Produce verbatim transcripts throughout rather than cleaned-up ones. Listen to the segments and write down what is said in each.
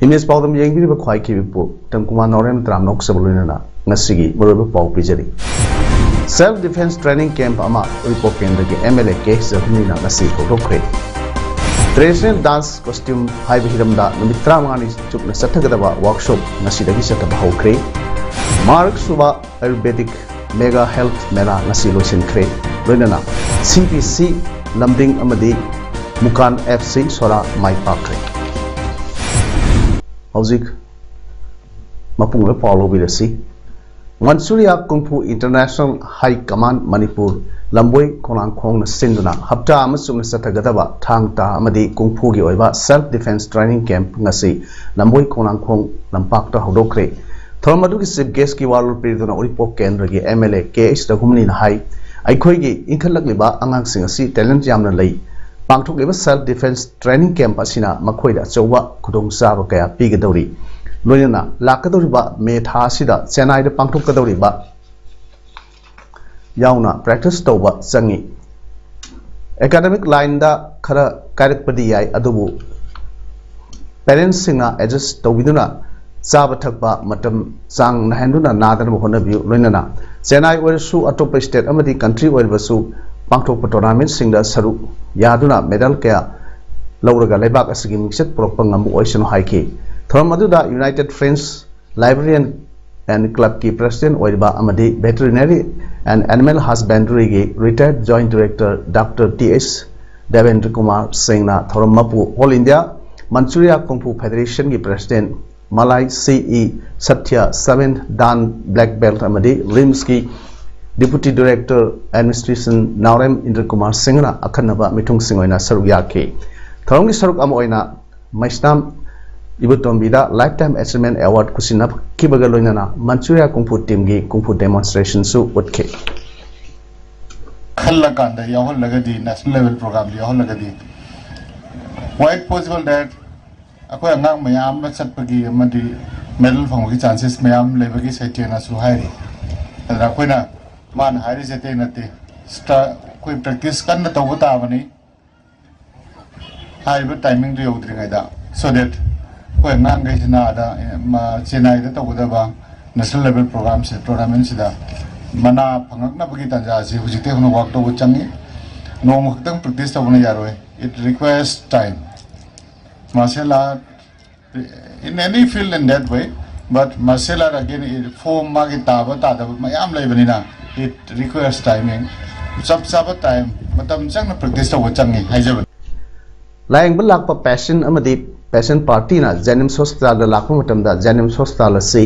Image ꯄꯥꯎꯗꯝ ꯌꯦꯡꯕꯤꯔꯤꯕ ꯈ꯭ꯋꯥꯏꯈꯤꯕꯤ ꯄꯨ ꯇꯝꯀꯨꯃꯥꯔ ꯅꯥꯎꯔꯦꯝ ꯇꯔꯥꯝꯅ ꯑꯣꯛꯆꯕ ꯂꯣꯏꯅꯅ ꯉꯁꯤꯒꯤ ꯃꯔꯨꯑꯣꯏꯕ ꯄꯥꯎ ꯄꯤꯖꯔꯤ꯫ Self Defence Training Camp ꯑꯃ ꯎꯔꯤꯄꯣꯛ ꯀꯦꯟꯗ꯭ꯔꯒꯤ M L A ꯀꯦ ꯑꯦꯁ ꯖꯒꯨꯝꯅꯤꯅ ꯉꯁꯤ ꯍꯧꯗꯣꯛꯈ꯭ꯔꯦ꯫ Traditional Dance Costume ꯍꯥꯏꯕ ꯍꯤꯔꯝꯗ ꯅꯨꯃꯤꯠ ꯇꯔꯥꯃꯉꯥꯅꯤ ꯆꯨꯞꯅ ꯆꯠꯊꯒꯗꯕ workshop ꯉꯁꯤꯗꯒꯤ ꯆꯠꯊꯕ ꯍꯧꯈ꯭ꯔꯦ꯫ ꯃꯔꯤꯁꯨꯕ Ayurvedic Mega Health Mela ꯉꯁꯤ ꯂꯣꯏꯁꯤꯟꯈ꯭ꯔꯦ꯫ ꯂꯣꯏꯅꯅ C P C ꯂꯝꯗꯤꯡ ꯑꯃꯗꯤ ꯃꯨꯀꯥꯟ F C ꯁꯣꯔꯥ ꯃꯥꯏ ꯄꯥꯛꯈ꯭ꯔꯦ꯫ ꯍꯧꯖꯤꯛ ꯃꯄꯨꯡ ꯑꯣꯏꯕ ꯄꯥꯎ ꯂꯧꯕꯤꯔꯁꯤ꯫ Manchuria Kung Fu International High Command Manipur ꯂꯝꯕꯣꯏ ꯈꯣꯡꯅꯥꯡꯈꯣꯡꯅ ꯁꯤꯟꯗꯨꯅ ꯍꯞꯇꯥ ꯑꯃ ꯆꯨꯞꯅ ꯆꯠꯊꯒꯗꯕ ꯊꯥꯡ ꯇꯥ ꯑꯃꯗꯤ ꯀꯨꯡꯐꯨꯒꯤ ꯑꯣꯏꯕ Self Defence Training Camp ꯉꯁꯤ ꯂꯝꯕꯣꯏ ꯈꯣꯡꯅꯥꯡꯈꯣꯡ ꯂꯝꯄꯥꯛꯇ ꯍꯧꯗꯣꯛꯈ꯭ꯔꯦ꯫ ꯊꯧꯔꯝ ꯑꯗꯨꯒꯤ Chief Guest ꯀꯤ ꯋꯥꯔꯣꯜ ꯄꯤꯗꯨꯅ ꯎꯔꯤꯄꯣꯛ ꯀꯦꯟꯗ꯭ꯔꯒꯤ M L A K H ꯔꯘꯨꯃꯅꯤꯅ ꯍꯥꯏ, ꯑꯩꯈꯣꯏꯒꯤ ꯏꯟꯈꯠꯂꯛꯂꯤꯕ ꯑꯉꯥꯡꯁꯤꯡ ꯑꯁꯤ talent ꯌꯥꯝꯅ ꯂꯩ꯫ ꯄꯥꯡꯊꯣꯛꯂꯤꯕ Self Defence Training Camp ꯑꯁꯤꯅ ꯃꯈꯣꯏꯗ ꯑꯆꯧꯕ ꯈꯨꯗꯣꯡꯆꯥꯕ ꯀꯌꯥ ꯄꯤꯒꯗꯧꯔꯤ꯫ ꯂꯣꯏꯅꯅ ꯂꯥꯛꯀꯗꯧꯔꯤꯕ ꯃꯦ ꯊꯥ ꯑꯁꯤꯗ ꯆꯦꯟꯅꯥꯏꯗ ꯄꯥꯡꯊꯣꯛꯀꯗꯧꯔꯤꯕ ꯌꯥꯎꯅ practice ꯇꯧꯕ ꯆꯪꯏ꯫ Academic line ꯗ ꯈꯔ ꯀꯥꯏꯔꯛꯄꯗꯤ ꯌꯥꯏ, ꯑꯗꯨꯕꯨ parents ꯁꯤꯡꯅ adjust ꯇꯧꯕꯤꯗꯨꯅ ꯆꯥꯕ ꯊꯛꯄ ꯃꯇꯝ ꯆꯥꯡ ꯅꯥꯏꯍꯟꯗꯨꯅ ꯅꯥꯗꯅꯕ ꯍꯣꯠꯅꯕꯤꯌꯨ꯫ ꯂꯣꯏꯅꯅ ꯆꯦꯟꯅꯥꯏ ꯑꯣꯏꯔꯁꯨ, ꯑꯇꯣꯞꯄ state ꯑꯃꯗꯤ country ꯑꯣꯏꯔꯕꯁꯨ, ꯄꯥꯡꯊꯣꯛꯄ tournament ꯁꯤꯡꯗ ꯁꯔꯨꯛ ꯌꯥꯗꯨꯅ medal ꯀꯌꯥ ꯂꯧꯔꯒ ꯂꯩꯕꯥꯛ ꯑꯁꯤꯒꯤ ꯃꯤꯡꯆꯠ ꯄꯨꯔꯛꯄ ꯉꯝꯕ ꯑꯣꯏꯁꯅꯨ ꯍꯥꯏꯈꯤ꯫ ꯊꯧꯔꯝ ꯑꯗꯨꯗ United French Librarian and Club ꯀꯤ President ꯑꯣꯏꯔꯤꯕ ꯑꯃꯗꯤ Veterinary and Animal Husbandry ꯒꯤ retired Joint Director Doctor T H Debendra Kumar ꯁꯤꯡꯅ ꯊꯧꯔꯝ ꯃꯄꯨ All India Manchuria Kung Fu Federation ꯒꯤ President ꯃꯂꯥꯏ ꯁꯤ E Satya, Seventh Dan Black Belt ꯑꯃꯗꯤ RIMS ꯀꯤ Deputy Director Administration ꯅꯥꯎꯔꯦꯝ ꯏꯟꯗ꯭ꯔ ꯀꯨꯃꯥꯔ ꯁꯤꯡꯅ ꯑꯈꯟꯅꯕ ꯃꯤꯊꯨꯡꯁꯤꯡ ꯑꯣꯏꯅ ꯁꯔꯨꯛ ꯌꯥꯈꯤ꯫ ꯊꯧꯔꯝꯒꯤ ꯁꯔꯨꯛ ꯑꯃ ꯑꯣꯏꯅ ꯃꯩꯁꯅꯥꯝ ꯏꯕꯨꯇꯣꯝꯕꯤꯗ Lifetime Achievement Award ꯈꯨꯁꯤꯟꯅꯈꯤꯕꯒ ꯂꯣꯏꯅꯅ ꯃꯟꯆꯨꯔꯤꯌꯥ ꯀꯨꯡꯐꯨ ꯇꯤꯝꯒꯤ ꯀꯨꯡꯐꯨ ꯗꯦꯃꯣꯟꯁꯇ꯭ꯔꯦꯁꯟꯁꯨ ꯎꯠꯈꯤ꯫ ꯈꯜꯂꯀꯥꯟꯗ ꯌꯥꯎꯍꯜꯂꯒꯗꯤ, ꯅꯦꯁꯅꯦꯜ ꯂꯦꯚꯦꯜ ꯄ꯭ꯔꯣꯒ꯭ꯔꯥꯝꯗ ꯌꯥꯎꯍꯜꯂꯒꯗꯤ, quite possible that ꯑꯩꯈꯣꯏ ꯑꯉꯥꯡ ꯃꯌꯥꯝ ꯑꯃ ꯆꯠꯄꯒꯤ ꯑꯃꯗꯤ ꯃꯦꯗꯜ ꯐꯪꯕꯒꯤ ꯆꯥꯟꯁꯦꯁ ꯃꯌꯥꯝ ꯂꯩꯕꯒꯤ ꯁꯩꯊꯦꯡꯅꯁꯨ ꯍꯥꯏꯔꯤ꯫ ꯑꯗꯨꯅ ꯑꯩꯈꯣꯏꯅ, ꯃꯥꯅ ꯍꯥꯏꯔꯤꯁꯦ ꯑꯇꯩ ꯅꯠꯇꯦ, ꯁ꯭ꯇꯥ-, ꯑꯩꯈꯣꯏ ꯄ꯭ꯔꯦꯛꯇꯤꯁ ꯀꯟꯅ ꯇꯧꯕ ꯇꯥꯕꯅꯤ꯫ ꯍꯥꯏꯔꯤꯕ ꯇꯥꯏꯃꯤꯡꯗꯨ ꯌꯧꯗ꯭ꯔꯤꯉꯩꯗ, so that ꯑꯩꯈꯣꯏ ꯑꯉꯥꯡꯈꯩꯁꯤꯅ ꯑꯥꯗ, ꯑꯦ, ꯃ-, ꯆꯦꯟꯅꯥꯏꯗ ꯇꯧꯒꯗꯕ ꯅꯦꯁꯅꯦꯜ ꯂꯦꯚꯦꯜ ꯄ꯭ꯔꯣꯒ꯭ꯔꯥꯝꯁꯦ, ꯇꯣꯔꯅꯥꯃꯦꯟꯁꯤꯗ ꯃꯅꯥ ꯐꯪꯉꯛꯅꯕꯒꯤ ꯇꯥꯟꯖꯥ ꯑꯁꯤ ꯍꯧꯖꯤꯛꯇꯩ ꯍꯧꯅ ꯋꯥꯛ ꯇꯧꯕ ꯆꯪꯉꯤ꯫ ꯅꯣꯡꯃ ꯈꯛꯇꯪ ꯄ꯭ꯔꯦꯛꯇꯤꯁ ꯇꯧꯕꯅ ꯌꯥꯔꯣꯏ꯫ It requires time. Martial art, in any field in that way, but martial art again, it form ꯃꯥꯒꯤ ꯇꯥꯕ ꯇꯥꯗꯕ ꯃꯌꯥꯝ ꯂꯩꯕꯅꯤꯅ, it requires timing. ꯆꯞ ꯆꯥꯕ ꯇꯥꯏꯝ, ꯃꯇꯝ ꯆꯪꯅ ꯄ꯭ꯔꯦꯛꯇꯤꯁ ꯇꯧꯕ ꯆꯪꯉꯤ ꯍꯥꯏꯖꯕꯅꯤ꯫ ꯂꯥꯌꯦꯡꯕ ꯂꯥꯛꯄ ꯄꯦꯁꯦꯟ ꯑꯃꯗꯤ ꯄꯦꯁꯦꯟ ꯄꯥꯔꯇꯤꯅ ꯖꯦꯅꯤꯝꯁ ꯍꯣꯁꯄꯤꯇꯥꯜꯗ ꯂꯥꯛꯄ ꯃꯇꯝꯗ ꯖꯦꯅꯤꯝꯁ ꯍꯣꯁꯄꯤꯇꯥꯜ ꯑꯁꯤ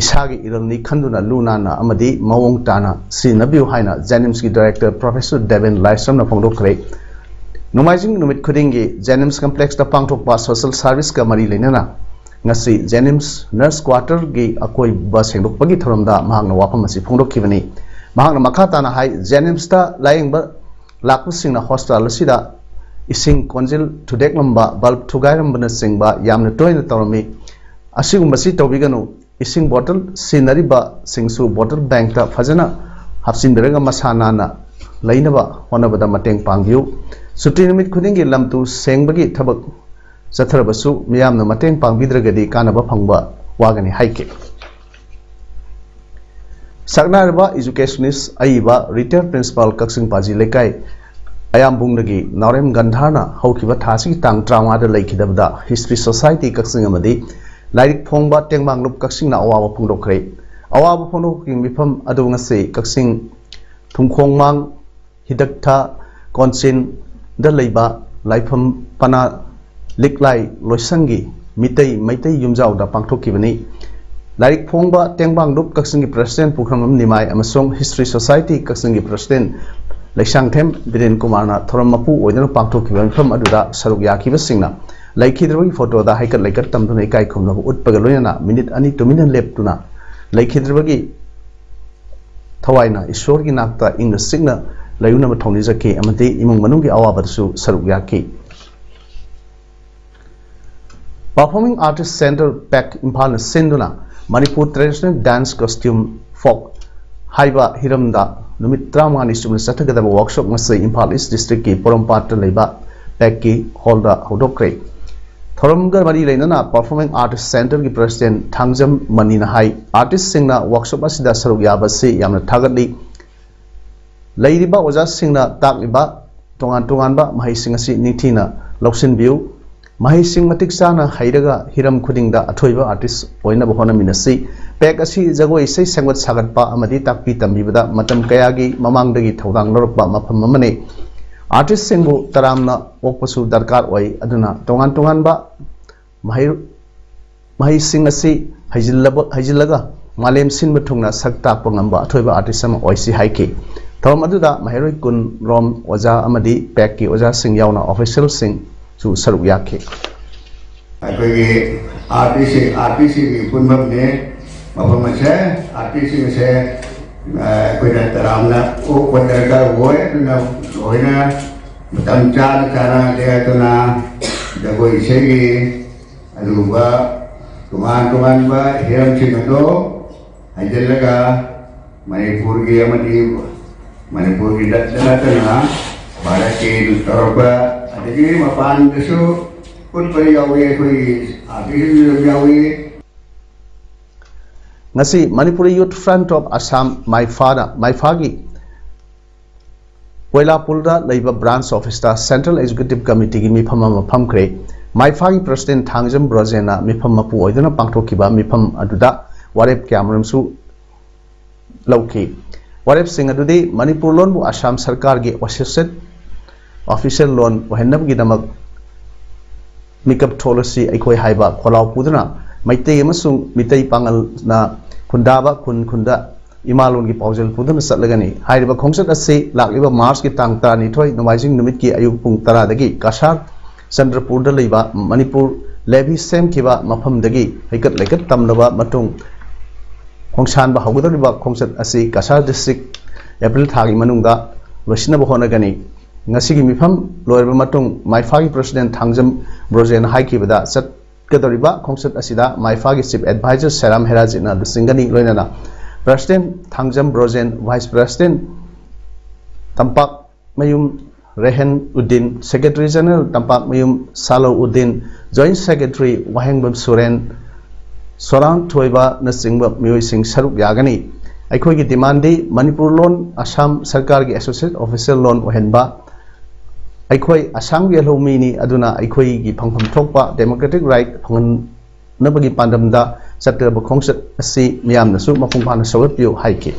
ꯏꯁꯥꯒꯤ ꯏꯔꯜꯅꯤ ꯈꯟꯗꯨꯅ ꯂꯨ ꯅꯥꯟꯅ ꯑꯃꯗꯤ ꯃꯑꯣꯡ ꯇꯥꯅ ꯁꯤꯖꯤꯟꯅꯕꯤꯌꯨ ꯍꯥꯏꯅ ꯖꯦꯅꯤꯝꯁꯀꯤ ꯗꯥꯏꯔꯦꯛꯇꯔ ꯄ꯭ꯔꯣꯐꯦꯁꯔ ꯗꯦꯕꯤꯟ ꯂꯥꯏꯁ꯭ꯔꯝꯅ ꯐꯣꯡꯗꯣꯛꯈ꯭ꯔꯦ꯫ ꯅꯣꯡꯃꯥꯏꯖꯤꯡ ꯅꯨꯃꯤꯠ ꯈꯨꯗꯤꯡꯒꯤ ꯖꯦꯅꯤꯝꯁ ꯀꯝꯄ꯭ꯂꯦꯛꯁꯇ ꯄꯥꯡꯊꯣꯛꯄ ꯁꯣꯁꯦꯜ ꯁꯥꯔꯚꯤꯁꯀ ꯃꯔꯤ ꯂꯩꯅꯅ ꯉꯁꯤ ꯖꯦꯅꯤꯝꯁ ꯅꯔꯁ ꯀ꯭ꯋꯥꯔꯇꯔꯒꯤ ꯑꯀꯣꯏꯕ ꯁꯦꯡꯗꯣꯛꯄꯒꯤ ꯊꯧꯔꯝꯗ ꯃꯍꯥꯛꯅ ꯋꯥꯐꯝ ꯑꯁꯤ ꯐꯣꯡꯗꯣꯛꯈꯤꯕꯅꯤ꯫ ꯃꯍꯥꯛꯅ ꯃꯈꯥ ꯇꯥꯅ ꯍꯥꯏ, ꯖꯦꯅꯤꯝꯁꯇ ꯂꯥꯌꯦꯡꯕ ꯂꯥꯛꯄꯁꯤꯡꯅ ꯍꯣꯁꯄꯤꯇꯥꯜ ꯑꯁꯤꯗ ꯏꯁꯤꯡ ꯀꯣꯟꯖꯤꯜ ꯊꯨꯗꯦꯛꯂꯝꯕ, ꯕꯜꯕ ꯊꯨꯒꯥꯏꯔꯝꯕꯅꯆꯤꯡꯕ ꯌꯥꯝꯅ ꯇꯣꯏꯅ ꯇꯧꯔꯝꯃꯤ꯫ ꯑꯁꯤꯒꯨꯝꯕꯁꯤ ꯇꯧꯕꯤꯒꯅꯨ꯫ ꯏꯁꯤꯡ ꯕꯣꯇꯜ ꯁꯤꯖꯤꯟꯅꯔꯤꯕꯁꯤꯡꯁꯨ ꯕꯣꯇꯜ ꯕꯦꯡꯛꯇ ꯐꯖꯅ ꯍꯥꯞꯆꯤꯟꯕꯤꯔꯒ ꯃꯁꯥ ꯅꯥꯟꯅ ꯂꯩꯅꯕ ꯍꯣꯠꯅꯕꯗ ꯃꯇꯦꯡ ꯄꯥꯡꯕꯤꯌꯨ꯫ ꯁꯨꯇꯤ ꯅꯨꯃꯤꯠ ꯈꯨꯗꯤꯡꯒꯤ ꯂꯝ ꯇꯨ ꯁꯦꯡꯕꯒꯤ ꯊꯕꯛ ꯆꯠꯊꯔꯕꯁꯨ ꯃꯤꯌꯥꯝꯅ ꯃꯇꯦꯡ ꯄꯥꯡꯕꯤꯗ꯭ꯔꯒꯗꯤ ꯀꯥꯟꯅꯕ ꯐꯪꯕ ꯋꯥꯒꯅꯤ ꯍꯥꯏꯈꯤ꯫ ꯁꯛꯅꯥꯏꯔꯕ ꯏꯖꯨꯀꯦꯁꯅꯤꯁ ꯑꯏꯕ ꯔꯤꯇꯥꯌꯔ ꯄ꯭ꯔꯤꯟꯁꯤꯄꯥꯜ ꯀꯛꯆꯤꯡ ꯄꯥꯖꯤ ꯂꯩꯀꯥꯏ ꯑꯌꯥꯝꯕꯨꯡꯗꯒꯤ ꯅꯥꯎꯔꯦꯝ ꯒꯟꯙꯥꯔꯅ ꯍꯧꯈꯤꯕ ꯊꯥ ꯑꯁꯤꯒꯤ ꯇꯥꯡ ꯇꯔꯥꯃꯉꯥꯗ ꯂꯩꯈꯤꯗꯕꯗ ꯍꯤꯁꯇ꯭ꯔꯤ ꯁꯣꯁꯥꯏꯇꯤ ꯀꯛꯆꯤꯡ ꯑꯃꯗꯤ ꯂꯥꯏꯔꯤꯛ ꯐꯣꯡꯕ ꯇꯦꯡꯕꯥꯡꯂꯨꯞ ꯀꯛꯆꯤꯡꯅ ꯑꯋꯥꯕ ꯐꯣꯡꯗꯣꯛꯈ꯭ꯔꯦ꯫ ꯑꯋꯥꯕ ꯐꯣꯡꯗꯣꯛꯄꯒꯤ ꯃꯤꯐꯝ ꯑꯗꯨ ꯉꯁꯤ ꯀꯛꯆꯤꯡ ꯊꯨꯝꯈꯣꯡꯃꯥꯡ ꯍꯤꯗꯛꯊ ꯀꯣꯟꯆꯤꯟꯗ ꯂꯩꯕ ꯂꯥꯏꯐꯝ ꯄꯅꯥ ꯂꯤꯛꯂꯥꯏ ꯂꯣꯏꯁꯪꯒꯤ ꯃꯤꯇꯩ ꯃꯩꯇꯩ ꯌꯨꯝꯖꯥꯎꯗ ꯄꯥꯡꯊꯣꯛꯈꯤꯕꯅꯤ꯫ ꯂꯥꯏꯔꯤꯛ ꯐꯣꯡꯕ ꯇꯦꯡꯕꯥꯡꯂꯨꯞ ꯀꯛꯆꯤꯡꯒꯤ ꯄ꯭ꯔꯁꯤꯗꯦꯟ ꯄꯨꯈ꯭ꯔꯝꯕꯝ ꯅꯤꯃꯥꯏ ꯑꯃꯁꯨꯡ ꯍꯤꯁꯇ꯭ꯔꯤ ꯁꯣꯁꯥꯏꯇꯤ ꯀꯛꯆꯤꯡꯒꯤ ꯄ꯭ꯔꯁꯤꯗꯦꯟ ꯂꯩꯁꯥꯡꯊꯦꯝ ꯕꯤꯔꯦꯟ ꯀꯨꯃꯥꯔꯅ ꯊꯧꯔꯝ ꯃꯄꯨ ꯑꯣꯏꯗꯨꯅ ꯄꯥꯡꯊꯣꯛꯈꯤꯕ ꯃꯤꯐꯝ ꯑꯗꯨꯗ ꯁꯔꯨꯛ ꯌꯥꯈꯤꯕꯁꯤꯡꯅ ꯂꯩꯈꯤꯗ꯭ꯔꯕꯒꯤ ꯐꯣꯇꯣꯗ ꯍꯩꯀꯠ ꯂꯩꯀꯠ ꯇꯝꯗꯨꯅ ꯏꯀꯥꯏ ꯈꯨꯝꯅꯕ ꯎꯠꯄꯒ ꯂꯣꯏꯅꯅ ꯃꯤꯅꯤꯠ ꯑꯅꯤ ꯇꯨꯃꯤꯟꯅ ꯂꯦꯞꯇꯨꯅ ꯂꯩꯈꯤꯗ꯭ꯔꯕꯒꯤ ꯊꯋꯥꯏꯅ ꯏꯁꯣꯔꯒꯤ ꯅꯥꯛꯇ ꯏꯪꯅ ꯆꯤꯛꯅ ꯂꯩꯔꯨꯅꯕ ꯊꯧꯅꯤꯖꯈꯤ ꯑꯃꯗꯤ ꯏꯃꯨꯡ ꯃꯅꯨꯡꯒꯤ ꯑꯋꯥꯕꯗꯁꯨ ꯁꯔꯨꯛ ꯌꯥꯈꯤ꯫ Performing Artist Center, ꯄꯦꯛ, ꯏꯝꯐꯥꯜꯅ ꯁꯤꯟꯗꯨꯅ Manipur Traditional Dance Costume Folk ꯍꯥꯏꯕ ꯍꯤꯔꯝꯗ ꯅꯨꯃꯤꯠ ꯇꯔꯥꯃꯉꯥꯅꯤ ꯆꯨꯞꯅ ꯆꯠꯊꯒꯗꯕ workshop ꯉꯁꯤ ꯏꯝꯐꯥꯜ ꯏꯁ ꯗꯤꯁꯇ꯭ꯔꯤꯛꯀꯤ ꯄꯣꯔꯣꯝꯄꯥꯠꯇ ꯂꯩꯕ ꯄꯦꯛꯀꯤ ꯍꯣꯜꯗ ꯍꯧꯗꯣꯛꯈ꯭ꯔꯦ꯫ ꯊꯧꯔꯝꯒ ꯃꯔꯤ ꯂꯩꯅꯅ Performing Artist Centerꯒꯤ President ꯊꯥꯡꯖꯝ ꯃꯅꯤꯅ ꯍꯥꯏ, ꯑꯥꯔꯇꯤꯁꯁꯤꯡꯅ workshop ꯑꯁꯤꯗ ꯁꯔꯨꯛ ꯌꯥꯕꯁꯤ ꯌꯥꯝꯅ ꯊꯥꯒꯠꯂꯤ꯫ ꯂꯩꯔꯤꯕ ꯑꯣꯖꯥꯁꯤꯡꯅ ꯇꯥꯛꯂꯤꯕ ꯇꯣꯉꯥꯟ ꯇꯣꯉꯥꯟꯕ ꯃꯍꯩꯁꯤꯡ ꯑꯁꯤ ꯅꯤꯡꯊꯤꯅ ꯂꯧꯁꯤꯟꯕꯤꯌꯨ꯫ ꯃꯍꯩꯁꯤꯡ ꯃꯇꯤꯛ ꯆꯥꯅ ꯍꯩꯔꯒ ꯍꯤꯔꯝ ꯈꯨꯗꯤꯡꯗ ꯑꯊꯣꯏꯕ ꯑꯥꯔꯇꯤꯁ ꯑꯣꯏꯅꯕ ꯍꯣꯠꯅꯃꯤꯟꯅꯁꯤ꯫ ꯄꯦꯛ ꯑꯁꯤ ꯖꯒꯣꯏ ꯏꯁꯩ ꯁꯦꯝꯒꯠ ꯁꯥꯒꯠꯄ ꯑꯃꯗꯤ ꯇꯥꯛꯄꯤ ꯇꯝꯕꯤꯕꯗ ꯃꯇꯝ ꯀꯌꯥꯒꯤ ꯃꯃꯥꯡꯗꯒꯤ ꯊꯧꯗꯥꯡ ꯂꯧꯔꯛꯄ ꯃꯐꯝ ꯑꯃꯅꯤ꯫ ꯑꯥꯔꯇꯤꯁꯁꯤꯡꯕꯨ ꯇꯔꯥꯝꯅ ꯑꯣꯛꯄꯁꯨ ꯗꯔꯀꯥꯔ ꯑꯣꯏ꯫ ꯑꯗꯨꯅ ꯇꯣꯉꯥꯟ ꯇꯣꯉꯥꯟꯕ ꯃꯍꯩ-, ꯃꯍꯩꯁꯤꯡ ꯑꯁꯤ ꯍꯩꯖꯤꯜꯂꯕ-, ꯍꯩꯖꯤꯜꯂꯒ ꯃꯥꯂꯦꯝ ꯁꯤꯟꯕ ꯊꯨꯡꯅ ꯁꯛ ꯇꯥꯛꯄ ꯉꯝꯕ ꯑꯊꯣꯏꯕ ꯑꯥꯔꯇꯤꯁ ꯑꯃ ꯑꯣꯏꯁꯤ ꯍꯥꯏꯈꯤ꯫ ꯊꯧꯔꯝ ꯑꯗꯨꯗ ꯃꯍꯩꯔꯣꯏ ꯀꯨꯟ ꯔꯣꯝ ꯑꯣꯖꯥ ꯑꯃꯗꯤ ꯄꯦꯛꯀꯤ ꯑꯣꯖꯥꯁꯤꯡ ꯌꯥꯎꯅ ꯑꯣꯐꯤꯁꯤꯌꯦꯜꯁꯤꯡꯁꯨ ꯁꯔꯨꯛ ꯌꯥꯈꯤ꯫ ꯑꯩꯈꯣꯏꯒꯤ ꯑꯥꯔꯇꯤꯁꯁꯤꯡ, ꯑꯥꯔꯇꯤꯁꯁꯤꯡꯒꯤ ꯄꯨꯟꯐꯝꯅꯤ ꯃꯐꯝ ꯑꯁꯦ꯫ ꯑꯥꯔꯇꯤꯁꯁꯤꯡ ꯑꯁꯦ, ꯑ, ꯑꯩꯈꯣꯏꯅ ꯇꯔꯥꯝꯅ ꯑꯣꯛꯄ ꯗꯔꯀꯥꯔ ꯑꯣꯏ꯫ ꯑꯗꯨꯅ ꯂꯣꯏꯅ ꯃꯇꯝ ꯆꯥꯅ ꯆꯥꯅ ꯂꯦꯞꯇꯅ ꯖꯒꯣꯏ ꯏꯁꯩꯒꯤ ꯑꯗꯨꯒꯨꯝꯕ ꯇꯣꯉꯥꯟ ꯇꯣꯉꯥꯟꯕ ꯍꯤꯔꯝꯁꯤꯡ ꯑꯗꯣ ꯍꯩꯖꯤꯜꯂꯒ ꯃꯅꯤꯄꯨꯔꯒꯤ ꯑꯃꯗꯤ ꯃꯅꯤꯄꯨꯔꯒꯤꯗ ꯅꯠꯇꯅ ꯚꯥꯔꯠꯀꯤ ꯇꯧꯔꯛꯄ ꯑꯗꯒꯤ ꯃꯄꯥꯟꯗꯁꯨ ꯎꯠꯄ ꯌꯥꯎꯏ, ꯑꯩꯈꯣꯏꯒꯤ ꯑꯥꯔꯇꯤꯁꯁꯤꯡꯁꯨ ꯑꯗꯨꯝ ꯌꯥꯎꯏ꯫ ꯉꯁꯤ Manipuri Youth Front of Assam, ꯃꯥꯏꯐꯥꯅ, ꯃꯥꯏꯐꯥꯒꯤ ꯀꯣꯏꯂꯥꯄꯨꯔꯗ ꯂꯩꯕ branch officeꯇ Central Executive Committeeꯒꯤ ꯃꯤꯐꯝ ꯑꯃ ꯐꯝꯈ꯭ꯔꯦ꯫ ꯃꯥꯏꯐꯥꯒꯤ President ꯊꯥꯡꯖꯝ ꯕ꯭ꯔꯣꯖꯦꯟꯅ ꯃꯤꯐꯝ ꯃꯄꯨ ꯑꯣꯏꯗꯨꯅ ꯄꯥꯡꯊꯣꯛꯈꯤꯕ ꯃꯤꯐꯝ ꯑꯗꯨꯗ ꯋꯥꯔꯦꯞ ꯀꯌꯥꯃꯔꯨꯝꯁꯨ ꯂꯧꯈꯤ꯫ ꯋꯥꯔꯦꯞꯁꯤꯡ ꯑꯗꯨꯗꯤ ꯃꯅꯤꯄꯨꯔ ꯂꯣꯟꯕꯨ ꯑꯁꯥꯝ ꯁꯔꯀꯥꯔꯒꯤ official, official ꯂꯣꯟ ꯑꯣꯏꯍꯟꯅꯕꯒꯤꯗꯃꯛ ꯃꯤꯀꯞ ꯊꯣꯛꯂꯁꯤ ꯑꯩꯈꯣꯏ ꯍꯥꯏꯕ ꯈꯣꯜꯂꯥꯎ ꯄꯨꯗꯨꯅ ꯃꯩꯇꯩ ꯑꯃꯁꯨꯡ ꯃꯤꯇꯩ ꯄꯥꯉꯜꯅ ꯈꯨꯟꯗꯥꯕ ꯈꯨꯟ ꯈꯨꯟꯗ ꯏꯃꯥꯂꯣꯟꯒꯤ ꯄꯥꯎꯖꯦꯜ ꯄꯨꯗꯨꯅ ꯆꯠꯂꯒꯅꯤ꯫ ꯍꯥꯏꯔꯤꯕ ꯈꯣꯡꯆꯠ ꯑꯁꯤ ꯂꯥꯛꯂꯤꯕ ꯃꯥꯔꯆꯀꯤ ꯇꯥꯡ ꯇꯔꯥꯅꯤꯊꯣꯏ, ꯅꯣꯡꯃꯥꯏꯖꯤꯡ ꯅꯨꯃꯤꯠꯀꯤ ꯑꯌꯨꯛ ꯄꯨꯡ ꯇꯔꯥꯗꯒꯤ ꯀꯁꯥꯔ ꯆꯟꯗ꯭ꯔꯄꯨꯔꯗ ꯂꯩꯕ ꯃꯅꯤꯄꯨꯔ ꯂꯦꯚꯤ ꯁꯦꯝꯈꯤꯕ ꯃꯐꯝꯗꯒꯤ ꯍꯩꯀꯠ ꯂꯩꯀꯠ ꯇꯝꯂꯕ ꯃꯇꯨꯡ ꯈꯣꯡꯁꯥꯟꯕ ꯍꯧꯒꯗꯧꯔꯤꯕ ꯈꯣꯡꯆꯠ ꯑꯁꯤ ꯀꯁꯥꯔ ꯗꯤꯁꯇ꯭ꯔꯤꯛ ꯑꯦꯄ꯭ꯔꯤꯜ ꯊꯥꯒꯤ ꯃꯅꯨꯡꯗ ꯂꯣꯏꯁꯤꯟꯅꯕ ꯍꯣꯠꯅꯒꯅꯤ꯫ ꯉꯁꯤꯒꯤ ꯃꯤꯐꯝ ꯂꯣꯏꯔꯕ ꯃꯇꯨꯡ ꯃꯥꯏꯐꯥꯒꯤ ꯄ꯭ꯔꯁꯤꯗꯦꯟ ꯊꯥꯡꯖꯝ ꯕ꯭ꯔꯣꯖꯦꯟ ꯍꯥꯏꯈꯤꯕꯗ, ꯆꯠꯀꯗꯧꯔꯤꯕ ꯈꯣꯡꯆꯠ ꯑꯁꯤꯗ ꯃꯥꯏꯐꯥꯒꯤ ꯆꯤꯐ ꯑꯦꯗꯚꯥꯏꯖꯔ ꯁꯦꯔꯥꯝ ꯍꯦꯔꯥꯖꯤꯠꯅ ꯂꯨꯆꯤꯡꯒꯅꯤ꯫ ꯂꯣꯏꯅꯅ president Thangjam Brojen, vice president Thampakmayum Rehan Uddin, secretary general Thampakmayum Salau Uddin, joint secretary Wahengbam Suren, Soran ꯊꯣꯏꯕꯅꯆꯤꯡꯕ ꯃꯤꯑꯣꯏꯁꯤꯡ ꯁꯔꯨꯛ ꯌꯥꯒꯅꯤ꯫ ꯑꯩꯈꯣꯏꯒꯤ ꯗꯤꯃꯥꯟꯗꯤ ꯃꯅꯤꯄꯨꯔ ꯂꯣꯟ ꯑꯁꯥꯝ ꯁꯔꯀꯥꯔꯒꯤ ꯑꯦꯁꯣꯁꯤꯌꯦꯠ ꯑꯣꯐꯤꯁꯤꯌꯦꯜ ꯂꯣꯟ ꯑꯣꯏꯍꯟꯕ, ꯑꯩꯈꯣꯏ ꯑꯁꯥꯝꯒꯤ ꯂꯧꯃꯤꯅꯤ, ꯑꯗꯨꯅ ꯑꯩꯈꯣꯏꯒꯤ ꯐꯪꯐꯝ ꯊꯣꯛꯄ ꯗꯦꯃꯣꯀ꯭ꯔꯦꯇꯤꯛ ꯔꯥꯏꯠ ꯐꯪꯍꯟꯅꯕꯒꯤ ꯄꯥꯟꯗꯝꯗ ꯆꯠꯀꯗꯕ ꯈꯣꯡꯆꯠ ꯑꯁꯤ ꯃꯤꯌꯥꯝꯅꯁꯨ ꯃꯄꯨꯡ ꯐꯥꯅ ꯁꯧꯒꯠꯄꯤꯌꯨ ꯍꯥꯏꯈꯤ꯫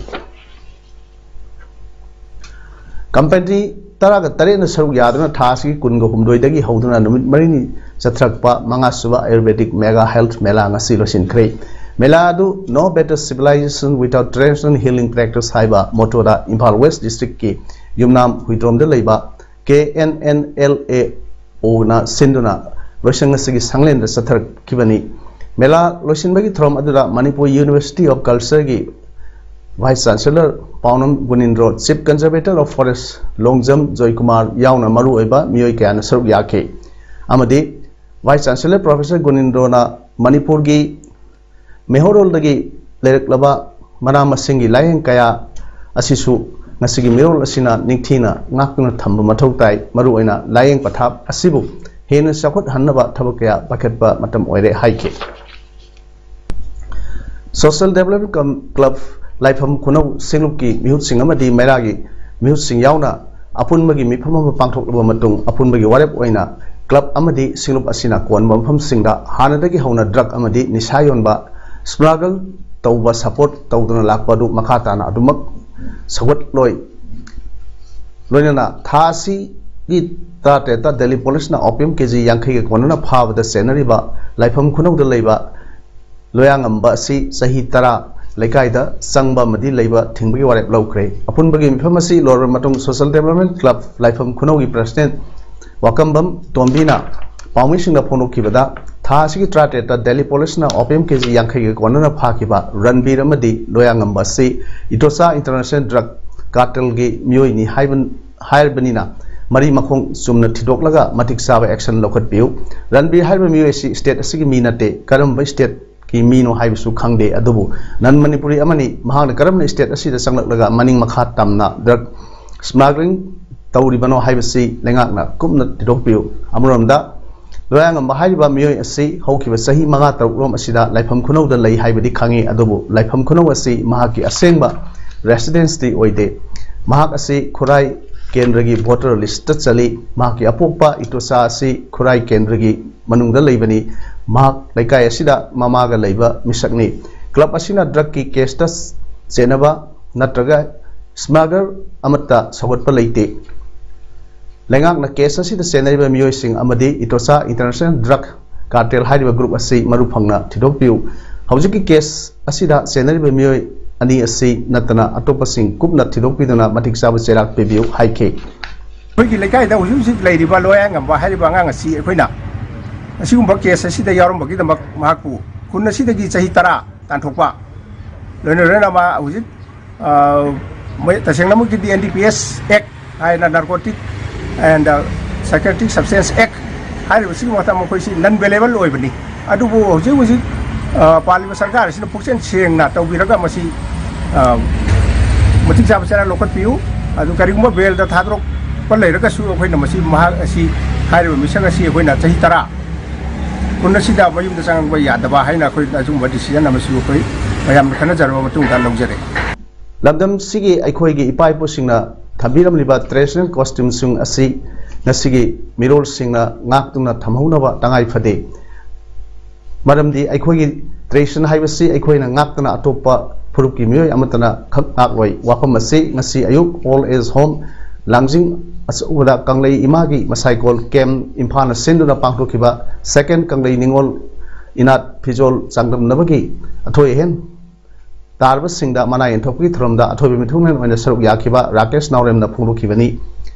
ꯀꯝꯄꯦꯅꯤ ꯇꯔꯥꯒ ꯇꯔꯦꯠꯅ ꯁꯔꯨꯛ ꯌꯥꯗꯨꯅ ꯊꯥ ꯑꯁꯤꯒꯤ ꯀꯨꯟꯒ ꯍꯨꯝꯗꯣꯏꯗꯒꯤ ꯍꯧꯗꯨꯅ ꯅꯨꯃꯤꯠ ꯃꯔꯤꯅꯤ ꯆꯠꯊꯔꯛꯄ ꯃꯉꯥꯁꯨꯕ ꯑꯌꯨꯔꯚꯦꯗꯤꯛ ꯃꯦꯒꯥ ꯍꯦꯜꯊ ꯃꯦꯂꯥ ꯉꯁꯤ ꯂꯣꯏꯁꯤꯟꯈ꯭ꯔꯦ꯫ ꯃꯦꯂꯥ ꯑꯗꯨ "No better civilization without traditional healing practice" ꯍꯥꯏꯕ ꯃꯣꯇꯣꯗ ꯏꯝꯐꯥꯜ ꯋꯦꯁ ꯗꯤꯁꯇ꯭ꯔꯤꯛꯀꯤ ꯌꯨꯝꯅꯥꯝ ꯍꯨꯏꯗ꯭ꯔꯣꯝꯗ ꯂꯩꯕ K N N L A ꯑꯣꯅ ꯁꯤꯟꯗꯨꯅ ꯂꯣꯏꯁꯪ ꯑꯁꯤꯒꯤ ꯁꯪꯂꯦꯟꯗ ꯆꯠꯊꯔꯛꯈꯤꯕꯅꯤ꯫ ꯃꯦꯂꯥ ꯂꯣꯏꯁꯤꯟꯕꯒꯤ ꯊꯧꯔꯝ ꯑꯗꯨꯗ ꯃꯅꯤꯄꯨꯔ ꯌꯨꯅꯤꯚꯔꯁꯤꯇꯤ ꯑꯣꯐ ꯀꯜꯆꯔꯒꯤ vice chancellor Paonam Gunindro, chief conservator of forest Longjam Joykumar ꯌꯥꯎꯅ ꯃꯔꯨꯑꯣꯏꯕ ꯃꯤꯑꯣꯏ ꯀꯌꯥꯅ ꯁꯔꯨꯛ ꯌꯥꯈꯤ꯫ ꯑꯃꯗꯤ ꯚꯥꯏꯁ ꯆꯥꯟꯁꯦꯂꯔ ꯄ꯭ꯔꯣꯐꯦꯁꯔ ꯒꯨꯅꯤꯟꯗ꯭ꯔꯣꯅ ꯃꯅꯤꯄꯨꯔꯒꯤ ꯃꯩꯍꯧꯔꯣꯜꯗꯒꯤ ꯂꯩꯔꯛꯂꯕ ꯃꯅꯥ ꯃꯁꯤꯡꯒꯤ ꯂꯥꯏꯌꯦꯡ ꯀꯌꯥ ꯑꯁꯤꯁꯨ ꯉꯁꯤꯒꯤ ꯃꯤꯔꯣꯜ ꯑꯁꯤꯅ ꯅꯤꯡꯊꯤꯅ ꯉꯥꯛꯇꯨꯅ ꯊꯝꯕ ꯃꯊꯧ ꯇꯥꯏ꯫ ꯃꯔꯨꯑꯣꯏꯅ ꯂꯥꯏꯌꯦꯡ ꯄꯊꯥꯞ ꯑꯁꯤꯕꯨ ꯍꯦꯟꯅ ꯆꯥꯎꯈꯠꯍꯟꯅꯕ ꯊꯕꯛ ꯀꯌꯥ ꯄꯥꯏꯈꯠꯄ ꯃꯇꯝ ꯑꯣꯏꯔꯦ ꯍꯥꯏꯈꯤ꯫ ꯁꯣꯁꯤꯌꯦꯜ ꯗꯦꯕꯂꯞꯃꯦꯟ ꯀꯝ-, ꯀ꯭ꯂꯕ ꯂꯥꯏꯐꯝ ꯈꯨꯅꯧ ꯁꯤꯡꯂꯨꯞꯀꯤ ꯃꯤꯍꯨꯠꯁꯤꯡ ꯑꯃꯗꯤ ꯃꯩꯔꯥꯒꯤ ꯃꯤꯍꯨꯠꯁꯤꯡ ꯌꯥꯎꯅ ꯑꯄꯨꯟꯕꯒꯤ ꯃꯤꯐꯝ ꯑꯃ ꯄꯥꯡꯊꯣꯛꯂꯕ ꯃꯇꯨꯡ, ꯑꯄꯨꯟꯕꯒꯤ ꯋꯥꯔꯦꯞ ꯑꯣꯏꯅ ꯀ꯭ꯂꯕ ꯑꯃꯗꯤ ꯁꯤꯡꯂꯨꯞ ꯑꯁꯤꯅ ꯀꯣꯟꯕ ꯃꯐꯝꯁꯤꯡꯗ ꯍꯥꯟꯅꯗꯒꯤ ꯍꯧꯅ ꯗ꯭ꯔꯒ ꯑꯃꯗꯤ ꯅꯤꯁꯥ ꯌꯣꯟꯕ, ꯁ꯭ꯃꯒꯜ ꯇꯧꯕ ꯁꯄꯣꯔꯠ ꯇꯧꯗꯨꯅ ꯂꯥꯛꯄ ꯑꯗꯨ ꯃꯈꯥ ꯇꯥꯅ ꯑꯗꯨꯃꯛ ꯁꯧꯒꯠꯂꯣꯏ꯫ ꯂꯣꯏꯅꯅ ꯊꯥ ꯑꯁꯤꯒꯤ ꯇꯔꯥꯇꯔꯦꯠꯇ ꯗꯦꯜꯂꯤ ꯄꯨꯂꯤꯁꯅ ꯑꯣꯄꯤꯌꯝ ꯀꯦꯖꯤ ꯌꯥꯡꯈꯩꯒ ꯀꯣꯟꯅꯅ ꯐꯥꯕꯗ ꯆꯦꯟꯅꯔꯤꯕ ꯂꯥꯏꯐꯝ ꯈꯨꯅꯧꯗ ꯂꯩꯕ ꯂꯣꯌꯥꯉꯝꯕ ꯑꯁꯤ ꯆꯍꯤ ꯇꯔꯥ ꯂꯩꯀꯥꯏꯗ ꯆꯪꯕ ꯑꯃꯗꯤ ꯂꯩꯕ ꯊꯤꯡꯕꯒꯤ ꯋꯥꯔꯦꯞ ꯂꯧꯈ꯭ꯔꯦ꯫ ꯑꯄꯨꯟꯕꯒꯤ ꯃꯤꯐꯝ ꯑꯁꯤ ꯂꯣꯏꯔꯕ ꯃꯇꯨꯡ Social Development Club ꯂꯥꯏꯐꯝ ꯈꯨꯅꯧꯒꯤ President ꯋꯥꯀꯝꯕꯝ ꯇꯣꯝꯕꯤꯅ ꯄꯥꯎꯃꯤꯁꯤꯡꯗ ꯐꯣꯡꯗꯣꯛꯈꯤꯕꯗ, ꯊꯥ ꯑꯁꯤꯒꯤ ꯇꯔꯥꯇꯔꯦꯠꯇ ꯗꯦꯜꯂꯤ ꯄꯨꯂꯤꯁꯅ opium ꯀꯦꯖꯤ ꯌꯥꯡꯈꯩꯒ ꯀꯣꯟꯅꯅ ꯐꯥꯈꯤꯕ ꯔꯟꯕꯤꯔ ꯑꯃꯗꯤ ꯂꯣꯌꯥꯉꯝꯕ ꯑꯁꯤ ꯏꯇꯣꯆꯥ International Drug Cartelꯒꯤ ꯃꯤꯑꯣꯏꯅꯤ ꯍꯥꯏꯕ, ꯍꯥꯏꯔꯕꯅꯤꯅ ꯃꯔꯤ ꯃꯈꯣꯡ ꯆꯨꯝꯅ ꯊꯤꯗꯣꯛꯂꯒ ꯃꯇꯤꯛ ꯆꯥꯕ action ꯂꯧꯈꯠꯄꯤꯌꯨ꯫ ꯔꯟꯕꯤꯔ ꯍꯥꯏꯔꯤꯕ ꯃꯤꯑꯣꯏ ꯑꯁꯤ state ꯑꯁꯤꯒꯤ ꯃꯤ ꯅꯠꯇꯦ, ꯀꯔꯝꯕ state ꯀꯤ ꯃꯤꯅꯣ ꯍꯥꯏꯕꯁꯨ ꯈꯪꯗꯦ, ꯑꯗꯨꯕꯨ non Manipuri ꯑꯃꯅꯤ꯫ ꯃꯍꯥꯛꯅ ꯀꯔꯝꯅ state ꯑꯁꯤꯗ ꯆꯪꯂꯛꯂꯒ ꯃꯅꯤꯡ ꯃꯈꯥ ꯇꯝꯅ drug smuggling ꯇꯧꯔꯤꯕꯅꯣ ꯍꯥꯏꯕꯁꯤ ꯂꯩꯉꯥꯛꯅ ꯀꯨꯞꯅ ꯊꯤꯗꯣꯛꯄꯤꯌꯨ꯫ ꯑꯃꯔꯣꯝꯗ, ꯂꯣꯌꯥꯉꯝꯕ ꯍꯥꯏꯔꯤꯕ ꯃꯤꯑꯣꯏ ꯑꯁꯤ ꯍꯧꯈꯤꯕ ꯆꯍꯤ ꯃꯉꯥ ꯇꯔꯨꯛ ꯔꯣꯝ ꯑꯁꯤꯗ ꯂꯥꯏꯐꯝ ꯈꯨꯅꯧꯗ ꯂꯩ ꯍꯥꯏꯕꯗꯤ ꯈꯪꯉꯤ, ꯑꯗꯨꯕꯨ ꯂꯥꯏꯐꯝ ꯈꯨꯅꯧ ꯑꯁꯤ ꯃꯍꯥꯛꯀꯤ ꯑꯁꯦꯡꯕ residenceꯇꯤ ꯑꯣꯏꯗꯦ꯫ ꯃꯍꯥꯛ ꯑꯁꯤ ꯈꯨꯔꯥꯏ ꯀꯦꯟꯗ꯭ꯔꯒꯤ voter listꯇ ꯆꯜꯂꯤ꯫ ꯃꯍꯥꯛꯀꯤ ꯑꯄꯣꯛꯄ ꯏꯇꯣꯆꯥ ꯑꯁꯤ ꯈꯨꯔꯥꯏ ꯀꯦꯟꯗ꯭ꯔꯒꯤ ꯃꯅꯨꯡꯗ ꯂꯩꯕꯅꯤ꯫ ꯃꯍꯥꯛ ꯂꯩꯀꯥꯏ ꯑꯁꯤꯗ ꯃꯃꯥꯒ ꯂꯩꯕ ꯃꯤꯁꯛꯅꯤ꯫ Club ꯑꯁꯤꯅ drugꯀꯤ caseꯇ ꯆꯦꯟꯅꯕ ꯅꯠꯇ꯭ꯔꯒ smuggler ꯑꯃꯠꯇ ꯁꯧꯒꯠꯄ ꯂꯩꯇꯦ꯫ ꯂꯩꯉꯥꯛꯅ case ꯑꯁꯤꯗ ꯆꯦꯟꯅꯔꯤꯕ ꯃꯤꯑꯣꯏꯁꯤꯡ ꯑꯃꯗꯤ ꯏꯇꯣꯆꯥ International Drug Cartel ꯍꯥꯏꯔꯤꯕ group ꯑꯁꯤ ꯃꯔꯨ ꯐꯪꯅ ꯊꯤꯗꯣꯛꯄꯤꯌꯨ꯫ ꯍꯧꯖꯤꯛꯀꯤ case ꯑꯁꯤꯗ ꯆꯦꯟꯅꯔꯤꯕ ꯃꯤꯑꯣꯏ ꯑꯅꯤ ꯑꯁꯤ ꯅꯠꯇꯅ ꯑꯇꯣꯞꯄꯁꯤꯡ ꯀꯨꯞꯅ ꯊꯤꯗꯣꯛꯄꯤꯗꯨꯅ ꯃꯇꯤꯛ ꯆꯥꯕ ꯆꯩꯔꯥꯛ ꯄꯤꯕꯤꯌꯨ ꯍꯥꯏꯈꯤ꯫ ꯑꯩꯈꯣꯏꯒꯤ ꯂꯩꯀꯥꯏꯗ ꯍꯧꯖꯤꯛ ꯍꯧꯖꯤꯛ ꯂꯩꯔꯤꯕ ꯂꯣꯌꯥꯉꯝꯕ ꯍꯥꯏꯔꯤꯕ ꯑꯉꯥꯡ ꯑꯁꯤ ꯑꯩꯈꯣꯏꯅ ꯑꯁꯤꯒꯨꯝꯕ case ꯑꯁꯤꯗ ꯌꯥꯎꯔꯝꯕꯒꯤꯗꯃꯛ ꯃꯍꯥꯛꯄꯨ ꯈꯨꯟ ꯑꯁꯤꯗꯒꯤ ꯆꯍꯤ ꯇꯔꯥ ꯇꯥꯟꯊꯣꯛꯄ, ꯂꯣꯏꯅ ꯂꯣꯏꯅ ꯃꯥ ꯍꯧꯖꯤꯛ, ꯑ, ꯃꯣꯏ ꯇꯁꯦꯡꯅꯃꯛꯀꯤꯗꯤ N D P S Act ꯍꯥꯏꯅ, Narcotic and, ꯑ, Psychotropic Substance Act ꯍꯥꯏꯔꯤꯕꯁꯤꯒꯤ ꯃꯊꯛ ꯃꯈꯣꯏꯁꯤ non bailable ꯑꯣꯏꯕꯅꯤ꯫ ꯑꯗꯨꯕꯨ ꯍꯧꯖꯤꯛ ꯍꯧꯖꯤꯛ, ꯑ, ꯄꯥꯜꯂꯤꯕ ꯁꯔꯀꯥꯔ ꯑꯁꯤꯅ ꯄꯨꯛꯆꯦꯜ ꯁꯦꯡꯅ ꯇꯧꯕꯤꯔꯒ ꯃꯁꯤ, ꯑ, ꯃꯇꯤꯛ ꯆꯥꯕ ꯆꯩꯔꯥꯛ ꯂꯧꯈꯠꯄꯤꯌꯨ꯫ ꯑꯗꯨ ꯀꯔꯤꯒꯨꯝꯕ bailꯗ ꯊꯥꯗꯣꯔꯛꯄ ꯂꯩꯔꯒꯁꯨ ꯑꯩꯈꯣꯏꯅ ꯃꯁꯤ, ꯃꯍꯥꯛ ꯑꯁꯤ, ꯍꯥꯏꯔꯤꯕ ꯃꯤꯁꯛ ꯑꯁꯤ ꯑꯩꯈꯣꯏꯅ ꯆꯍꯤ ꯇꯔꯥ ꯈꯨꯟ ꯑꯁꯤꯗ ꯃꯌꯨꯝꯗ ꯆꯪꯕ ꯌꯥꯗꯕ ꯍꯥꯏꯅ ꯑꯩꯈꯣꯏ ꯑꯗꯨꯒꯨꯝꯕ decision ꯑꯃꯁꯨ ꯑꯩꯈꯣꯏ ꯃꯌꯥꯝꯅ ꯈꯟꯅꯖꯔꯕ ꯃꯇꯨꯡꯗ ꯂꯧꯖꯔꯦ꯫ ꯂꯝꯗꯝꯁꯤꯒꯤ ꯑꯩꯈꯣꯏꯒꯤ ꯏꯄꯥ ꯏꯄꯨꯁꯤꯡꯅ ꯊꯝꯕꯤꯔꯝꯂꯤꯕ traditional costumeꯁꯤꯡ ꯑꯁꯤ ꯉꯁꯤꯒꯤ ꯃꯤꯔꯣꯜꯁꯤꯡꯅ ꯉꯥꯛꯇꯨꯅ ꯊꯝꯍꯧꯅꯕ ꯇꯉꯥꯏ ꯐꯗꯦ꯫ ꯃꯔꯝꯗꯤ ꯑꯩꯈꯣꯏꯒꯤ tradition ꯍꯥꯏꯕꯁꯤ ꯑꯩꯈꯣꯏꯅ ꯉꯥꯛꯇꯅ ꯑꯇꯣꯞꯄ ꯐꯨꯔꯨꯞꯀꯤ ꯃꯤꯑꯣꯏ ꯑꯃꯠꯇꯅ ꯈꯛ ꯉꯥꯛꯂꯣꯏ꯫ ꯋꯥꯐꯝ ꯑꯁꯤ ꯉꯁꯤ ꯑꯌꯨꯛ Old Age Home ꯂꯥꯡꯖꯤꯡ ꯑꯆꯧꯕꯗ ꯀꯪꯂꯩ ꯏꯃꯥꯒꯤ ꯃꯁꯥꯏꯀꯣꯜ camp ꯏꯝꯐꯥꯜꯅ ꯁꯤꯟꯗꯨꯅ ꯄꯥꯡꯊꯣꯛꯈꯤꯕ second ꯀꯪꯂꯩ ꯅꯤꯉꯣꯜ ꯏꯅꯥꯠ ꯐꯤꯖꯣꯜ ꯆꯥꯡꯗꯝꯅꯕꯒꯤ ꯑꯊꯣꯏ ꯑꯍꯦꯟ ꯇꯥꯔꯕꯁꯤꯡꯗ ꯃꯅꯥ ꯌꯦꯟꯊꯣꯛꯄꯒꯤ ꯊꯧꯔꯝꯗ ꯑꯊꯣꯏꯕ ꯃꯤꯊꯨꯡꯂꯦꯟ ꯑꯣꯏꯅ ꯁꯔꯨꯛ ꯌꯥꯈꯤꯕ ꯔꯥꯀꯦꯁ ꯅꯥꯎꯔꯦꯝꯅ ꯐꯣꯡꯗꯣꯛꯈꯤꯕꯅꯤ꯫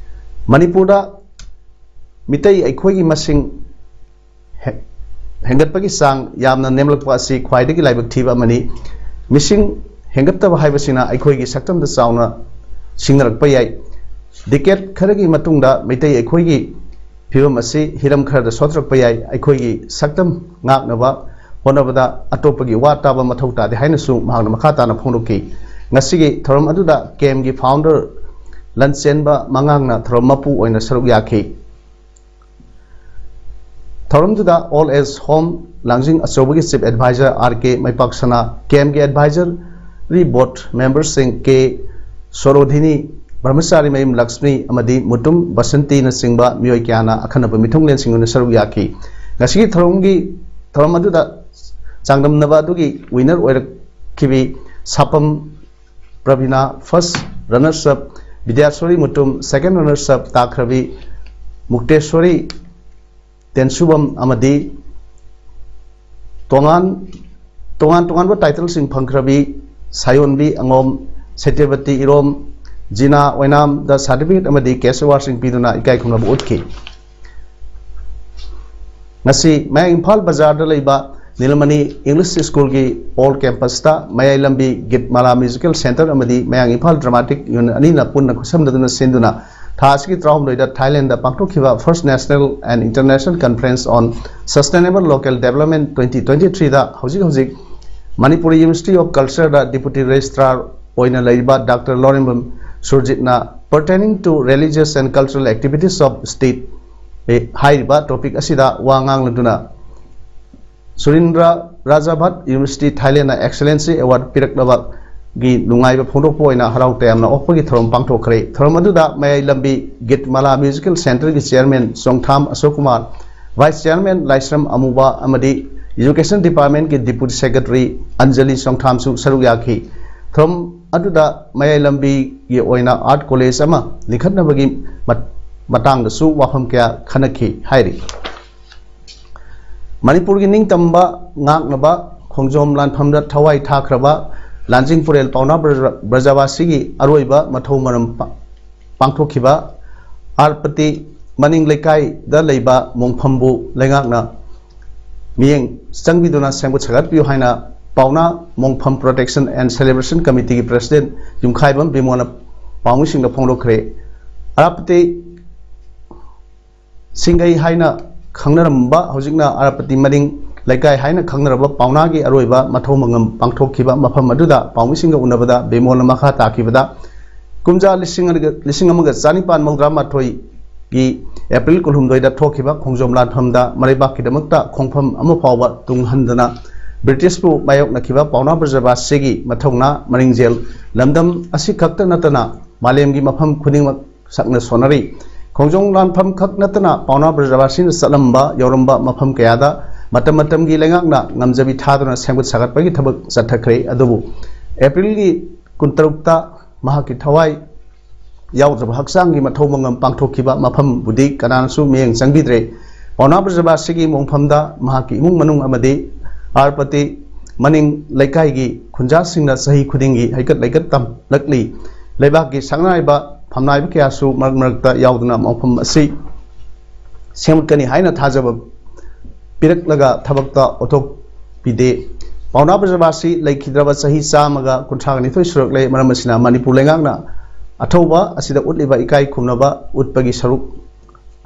ꯃꯅꯤꯄꯨꯔꯗ ꯃꯤꯇꯩ ꯑꯩꯈꯣꯏꯒꯤ ꯃꯁꯤꯡ ꯍꯦ-, ꯍꯦꯟꯒꯠꯄꯒꯤ ꯆꯥꯡ ꯌꯥꯝꯅ ꯅꯦꯝꯂꯛꯄ ꯑꯁꯤ ꯈ꯭ꯋꯥꯏꯗꯒꯤ ꯂꯥꯏꯕꯛ ꯊꯤꯕ ꯑꯃꯅꯤ꯫ ꯃꯤꯁꯤꯡ ꯍꯦꯟꯒꯠꯇꯕ ꯍꯥꯏꯕꯁꯤꯅ ꯑꯩꯈꯣꯏꯒꯤ ꯁꯛꯇꯝꯗ ꯆꯥꯎꯅ ꯁꯤꯡꯅꯔꯛꯄ ꯌꯥꯏ꯫ ꯗꯤꯀꯦꯠ ꯈꯔꯒꯤ ꯃꯇꯨꯡꯗ ꯃꯤꯇꯩ ꯑꯩꯈꯣꯏꯒꯤ ꯐꯤꯕꯝ ꯑꯁꯤ ꯍꯤꯔꯝ ꯈꯔꯗ ꯁꯣꯠꯊꯔꯛꯄ ꯌꯥꯏ꯫ ꯑꯩꯈꯣꯏꯒꯤ ꯁꯛꯇꯝ ꯉꯥꯛꯅꯕ ꯍꯣꯠꯅꯕꯗ ꯑꯇꯣꯞꯄꯒꯤ ꯋꯥ ꯇꯥꯕ ꯃꯊꯧ ꯇꯥꯗꯦ ꯍꯥꯏꯅꯁꯨ ꯃꯍꯥꯛꯅ ꯃꯈꯥ ꯇꯥꯅ ꯐꯣꯡꯗꯣꯛꯈꯤ꯫ ꯉꯁꯤꯒꯤ ꯊꯧꯔꯝ ꯑꯗꯨꯗ ꯀꯦꯝꯒꯤ ꯐꯥꯎꯟꯗꯔ ꯂꯟꯆꯦꯟꯕ ꯃꯉꯥꯡꯅ ꯊꯧꯔꯝ ꯃꯄꯨ ꯑꯣꯏꯅ ꯁꯔꯨꯛ ꯌꯥꯈꯤ꯫ ꯊꯧꯔꯝꯗꯨꯗ ꯑꯣꯜ ꯑꯦꯖ ꯍꯣꯝ ꯂꯥꯡꯖꯤꯡ ꯑꯆꯧꯕꯒꯤ ꯆꯤꯐ ꯑꯦꯗꯚꯥꯏꯖꯔ ꯑꯥꯔ ꯀꯦ ꯃꯩꯄꯥꯛꯁꯅꯥ, ꯀꯦꯝꯒꯤ ꯑꯦꯗꯚꯥꯏꯖꯔꯤ ꯕꯣꯔꯗ ꯃꯦꯝꯕꯔꯁꯤꯡ ꯀꯦ ꯁꯣꯔꯣꯙꯤꯅꯤ, ꯕ꯭ꯔꯍ꯭ꯃꯆꯥꯔꯤ ꯃꯌꯨꯝ ꯂꯛꯁꯃꯤ ꯑꯃꯗꯤ ꯃꯨꯇꯨꯝ ꯕꯁꯟꯇꯤꯅꯆꯤꯡꯕ ꯃꯤꯑꯣꯏ ꯀꯌꯥꯅ ꯑꯈꯟꯅꯕ ꯃꯤꯊꯨꯡꯂꯦꯟꯁꯤꯡ ꯑꯣꯏꯅ ꯁꯔꯨꯛ ꯌꯥꯈꯤ꯫ ꯉꯁꯤꯒꯤ ꯊꯧꯔꯝꯒꯤ, ꯊꯧꯔꯝ ꯑꯗꯨꯗ ꯆꯥꯡꯗꯝꯅꯕ ꯑꯗꯨꯒꯤ winner ꯑꯣꯏꯔꯛꯈꯤꯕꯤ ꯁꯥꯄꯝ ꯄ꯭ꯔꯕꯤꯅꯥ, first runners up Bidyasori Mutum, ꯁꯦꯀꯦꯟ ꯔꯅꯔꯁ ꯑꯞ ꯇꯥꯈ꯭ꯔꯕꯤ ꯃꯨꯛꯇꯦꯁꯣꯔꯤ ꯇꯦꯟꯁꯨꯕꯝ ꯑꯃꯗꯤ ꯇꯣꯉꯥꯟ ꯇꯣꯉꯥꯟ ꯇꯣꯉꯥꯟꯕ ꯇꯥꯏꯇꯜꯁꯤꯡ ꯐꯪꯈ꯭ꯔꯕꯤ ꯁꯥꯌꯣꯟꯕꯤ ꯑꯉꯣꯝ, ꯁꯇ꯭ꯌꯕꯇꯤ ꯏꯔꯣꯝ, ꯖꯤꯅꯥ ꯑꯣꯏꯅꯥꯝꯗ ꯁꯥꯔꯇꯤꯐꯤꯀꯦꯠ ꯑꯃꯗꯤ ꯀꯦꯁ ꯑꯦꯋꯥꯔꯗꯁꯤꯡ ꯄꯤꯗꯨꯅ ꯏꯀꯥꯏ ꯈꯨꯝꯅꯕ ꯎꯠꯈꯤ꯫ ꯉꯁꯤ ꯃꯌꯥꯡ ꯏꯝꯐꯥꯜ ꯕꯖꯥꯔꯗ ꯂꯩꯕ ꯅꯤꯂꯃꯅꯤ ꯏꯪꯂꯤꯁ ꯁ꯭ꯀꯨꯜꯒꯤ ꯑꯣꯜ ꯀꯦꯝꯄꯁꯇ ꯃꯌꯥꯏ ꯂꯝꯕꯤ ꯒꯤꯠ ꯃꯥꯂꯥ ꯃ꯭ꯌꯨꯖꯤꯀꯦꯜ ꯁꯦꯟꯇꯔ ꯑꯃꯗꯤ ꯃꯌꯥꯡ ꯏꯝꯐꯥꯜ ꯗ꯭ꯔꯃꯥꯇꯤꯛ ꯌꯨꯅꯤꯠ ꯑꯅꯤꯅ ꯄꯨꯟꯅ ꯈꯨꯠꯁꯝꯅꯗꯨꯅ ꯁꯤꯟꯗꯨꯅ ꯊꯥ ꯑꯁꯤꯒꯤ ꯇꯔꯥꯍꯨꯝꯗꯣꯏꯗ ꯊꯥꯏꯂꯦꯟꯗ ꯄꯥꯡꯊꯣꯛꯈꯤꯕ First National and International Conference on Sustainable Local Development twenty twenty-threeꯗ ꯍꯧꯖꯤꯛ ꯍꯧꯖꯤꯛ ꯃꯅꯤꯄꯨꯔ ꯌꯨꯅꯤꯚꯔꯁꯤꯇꯤ ꯑꯣꯐ ꯀꯜꯆꯔꯗ ꯗꯤꯄꯨꯇꯤ ꯔꯦꯖꯤꯁꯇ꯭ꯔꯥꯔ ꯑꯣꯏꯅ ꯂꯩꯔꯤꯕ ꯗꯥꯛꯇꯔ ꯂꯣꯔꯦꯝꯕꯝ ꯁꯨꯔꯖꯤꯠꯅ Pertaining to Religious and Cultural Activities of State ꯍꯥꯏꯔꯤꯕ ꯇꯣꯄꯤꯛ ꯑꯁꯤꯗ ꯋꯥ ꯉꯥꯡꯂꯗꯨꯅ ꯁꯨꯔꯤꯟꯗ꯭ꯔ ꯔꯥꯖꯥꯚꯠ ꯌꯨꯅꯤꯚꯔꯁꯤꯇꯤ ꯊꯥꯏꯂꯦꯟꯗꯅ ꯑꯦꯛꯁꯂꯦꯟꯁꯤ ꯑꯦꯋꯥꯔꯗ ꯄꯤꯔꯛꯂꯕꯒꯤ ꯅꯨꯡꯉꯥꯏꯕ ꯐꯣꯡꯗꯣꯛꯄ ꯑꯣꯏꯅ ꯍꯔꯥꯎ ꯇꯌꯥꯝꯅ ꯑꯣꯛꯄꯒꯤ ꯊꯧꯔꯝ ꯄꯥꯡꯊꯣꯛꯈ꯭ꯔꯦ꯫ ꯊꯧꯔꯝ ꯑꯗꯨꯗ ꯃꯌꯥꯏ ꯂꯝꯕꯤ ꯒꯤꯠ ꯃꯥꯂꯥ ꯃ꯭ꯌꯨꯖꯤꯀꯦꯜ ꯁꯦꯟꯇꯔꯒꯤ ꯆꯤꯌꯔꯃꯦꯟ ꯆꯣꯡꯊꯥꯝ ꯑꯁꯣꯛ ꯀꯨꯃꯥꯔ, ꯚꯥꯏꯁ ꯆꯤꯌꯔꯃꯦꯟ ꯂꯥꯏꯁ꯭ꯔꯝ ꯑꯃꯨꯕ ꯑꯃꯗꯤ ꯏꯖꯨꯀꯦꯁꯟ ꯗꯤꯄꯥꯔꯠꯃꯦꯟꯠꯀꯤ ꯗꯤꯄꯨꯇꯤ ꯁꯦꯀ꯭ꯔꯦꯇꯔꯤ ꯑꯟꯖꯂꯤ ꯆꯣꯡꯊꯥꯝꯁꯨ ꯁꯔꯨꯛ ꯌꯥꯈꯤ꯫ ꯊꯧꯔꯝ ꯑꯗꯨꯗ ꯃꯌꯥꯏ ꯂꯝꯕꯤꯒꯤ ꯑꯣꯏꯅ ꯑꯥꯔꯠ ꯀꯣꯂꯦꯖ ꯑꯃ ꯂꯤꯡꯈꯠꯅꯕꯒꯤ ꯃꯠ-, ꯃꯇꯥꯡꯗꯁꯨ ꯋꯥꯐꯝ ꯀꯌꯥ ꯈꯟꯅꯈꯤ ꯍꯥꯏꯔꯤ꯫ ꯃꯅꯤꯄꯨꯔꯒꯤ ꯅꯤꯡꯇꯝꯕ ꯉꯥꯛꯅꯕ ꯈꯣꯡꯖꯣꯝ ꯂꯥꯟꯐꯝꯗ ꯊꯋꯥꯏ ꯊꯥꯈ꯭ꯔꯕ ꯂꯥꯟꯖꯤꯡ ꯄꯨꯔꯦꯜ ꯄꯥꯎꯅꯥ ꯕ꯭ꯔꯖ-, ꯕ꯭ꯔꯖꯕꯥꯁꯤꯒꯤ ꯑꯔꯣꯏꯕ ꯃꯊꯧ ꯃꯔꯝ ꯄꯥꯡꯊꯣꯛꯈꯤꯕ ꯑꯥꯔꯄꯇꯤ ꯃꯅꯤꯡ ꯂꯩꯀꯥꯏꯗ ꯂꯩꯕ ꯃꯣꯡꯐꯝꯕꯨ ꯂꯩꯉꯥꯛꯅ ꯃꯤꯠꯌꯦꯡ ꯆꯪꯕꯤꯗꯨꯅ ꯁꯦꯝꯒꯠ ꯁꯥꯒꯠꯄꯤꯌꯨ ꯍꯥꯏꯅ ꯄꯥꯎꯅꯥ ꯃꯣꯡꯐꯝ Protection and Celebration Committeeꯒꯤ President ꯌꯨꯝꯈꯥꯏꯕꯝ ꯕꯤꯃꯣꯜꯅ ꯄꯥꯎꯃꯤꯁꯤꯡꯗ ꯐꯣꯡꯗꯣꯛꯈ꯭ꯔꯦ꯫ ꯑꯥꯔꯄꯇꯤ ꯁꯤꯡꯒꯩ ꯍꯥꯏꯅ ꯈꯪꯅꯔꯝꯕ, ꯍꯧꯖꯤꯛꯅ ꯑꯥꯔꯄꯇꯤ ꯃꯅꯤꯡ ꯂꯩꯀꯥꯏ ꯍꯥꯏꯅ ꯈꯪꯅꯔꯕ ꯄꯥꯎꯅꯥꯒꯤ ꯑꯔꯣꯏꯕ ꯃꯊꯧ ꯃꯉꯝ ꯄꯥꯡꯊꯣꯛꯈꯤꯕ ꯃꯐꯝ ꯑꯗꯨꯗ ꯄꯥꯎꯃꯤꯁꯤꯡꯒ ꯎꯅꯕꯗ ꯕꯤꯃꯣꯜꯅ ꯃꯈꯥ ꯇꯥꯈꯤꯕꯗ, ꯀꯨꯝꯖꯥ ꯂꯤꯁꯤꯡ ꯑꯃꯒ ꯆꯥꯅꯤꯄꯥꯟ ꯃꯧꯗ꯭ꯔꯥ ꯃꯥꯊꯣꯏꯒꯤ ꯑꯦꯄ꯭ꯔꯤꯜ ꯀꯨꯟꯍꯨꯝꯗꯣꯏꯗ ꯊꯣꯛꯈꯤꯕ ꯈꯣꯡꯖꯣꯝ ꯂꯥꯟꯐꯝꯗ ꯃꯔꯩꯕꯥꯛꯀꯤꯗꯃꯛꯇ ꯈꯣꯡꯐꯝ ꯑꯃ ꯐꯥꯎꯕ ꯇꯨꯡꯍꯟꯗꯅ ꯕ꯭ꯔꯤꯇꯤꯁꯄꯨ ꯃꯥꯌꯣꯛꯅꯈꯤꯕ ꯄꯥꯎꯅꯥ ꯕ꯭ꯔꯖꯕꯥꯁꯤꯒꯤ ꯃꯊꯧꯅꯥ ꯃꯔꯤꯡꯖꯦꯜ ꯂꯝꯗꯝ ꯑꯁꯤꯈꯛꯇ ꯅꯠꯇꯅ ꯃꯥꯂꯦꯝꯒꯤ ꯃꯐꯝ ꯈꯨꯗꯤꯡꯃꯛ ꯁꯛꯅ ꯁꯣꯟꯅꯔꯤ꯫ ꯈꯣꯡꯖꯣꯝ ꯂꯥꯟꯐꯝ ꯈꯛ ꯅꯠꯇꯅ ꯄꯥꯎꯅꯥ ꯕ꯭ꯔꯖꯕꯥꯁꯤꯅ ꯆꯠꯂꯝꯕ ꯌꯧꯔꯝꯕ ꯃꯐꯝ ꯀꯌꯥꯗ ꯃꯇꯝ ꯃꯇꯝꯒꯤ ꯂꯩꯉꯥꯛꯅ ꯉꯝꯖꯕꯤ ꯊꯥꯗꯨꯅ ꯁꯦꯝꯒꯠ ꯁꯥꯒꯠꯄꯒꯤ ꯊꯕꯛ ꯆꯠꯊꯈ꯭ꯔꯦ꯫ ꯑꯗꯨꯕꯨ ꯑꯦꯄ꯭ꯔꯤꯜꯒꯤ ꯀꯨꯟꯇꯔꯨꯛꯇ ꯃꯍꯥꯛꯀꯤ ꯊꯋꯥꯏ ꯌꯥꯎꯗ꯭ꯔꯕ ꯍꯛꯆꯥꯡꯒꯤ ꯃꯊꯧ ꯃꯉꯝ ꯄꯥꯡꯊꯣꯛꯈꯤꯕ ꯃꯐꯝꯕꯨꯗꯤ ꯀꯅꯥꯅꯁꯨ ꯃꯤꯠꯌꯦꯡ ꯆꯪꯕꯤꯗ꯭ꯔꯦ꯫ ꯄꯥꯎꯅꯥ ꯕ꯭ꯔꯖꯕꯥꯁꯤꯒꯤ ꯃꯣꯡꯐꯝꯗ ꯃꯍꯥꯛꯀꯤ ꯏꯃꯨꯡ ꯃꯅꯨꯡ ꯑꯃꯗꯤ ꯑꯥꯔꯄꯇꯤ ꯃꯅꯤꯡ ꯂꯩꯀꯥꯏꯒꯤ ꯈꯨꯟꯖꯥꯁꯤꯡꯅ ꯆꯍꯤ ꯈꯨꯗꯤꯡꯒꯤ ꯍꯩꯀꯠ ꯂꯩꯀꯠ ꯇꯝꯂꯛꯂꯤ꯫ ꯂꯩꯕꯥꯛꯀꯤ ꯁꯛꯅꯥꯏꯕ ꯐꯝꯅꯥꯏꯕ ꯀꯌꯥꯁꯨ ꯃꯔꯛ ꯃꯔꯛꯇ ꯌꯥꯎꯗꯨꯅ ꯃꯐꯝ ꯑꯁꯤ ꯁꯦꯝꯒꯠꯀꯅꯤ ꯍꯥꯏꯅ ꯊꯥꯖꯕ ꯄꯤꯔꯛꯂꯒ ꯊꯕꯛꯇ ꯑꯣꯟꯊꯣꯛꯄꯤꯗꯦ꯫ ꯄꯥꯎꯅꯥ ꯕ꯭ꯔꯖꯕꯥꯁꯤ ꯂꯩꯈꯤꯗ꯭ꯔꯕ ꯆꯍꯤ ꯆꯥꯝꯃꯒ ꯀꯨꯟꯊ꯭ꯔꯥ ꯅꯤꯊꯣꯏ ꯁꯨꯔꯛꯂꯦ꯫ ꯃꯔꯝ ꯑꯁꯤꯅ ꯃꯅꯤꯄꯨꯔ ꯂꯩꯉꯥꯛꯅ ꯑꯊꯧꯕ ꯑꯁꯤꯗ ꯎꯠꯂꯤꯕ ꯏꯀꯥꯏ ꯈꯨꯝꯅꯕ ꯎꯠꯄꯒꯤ ꯁꯔꯨꯛ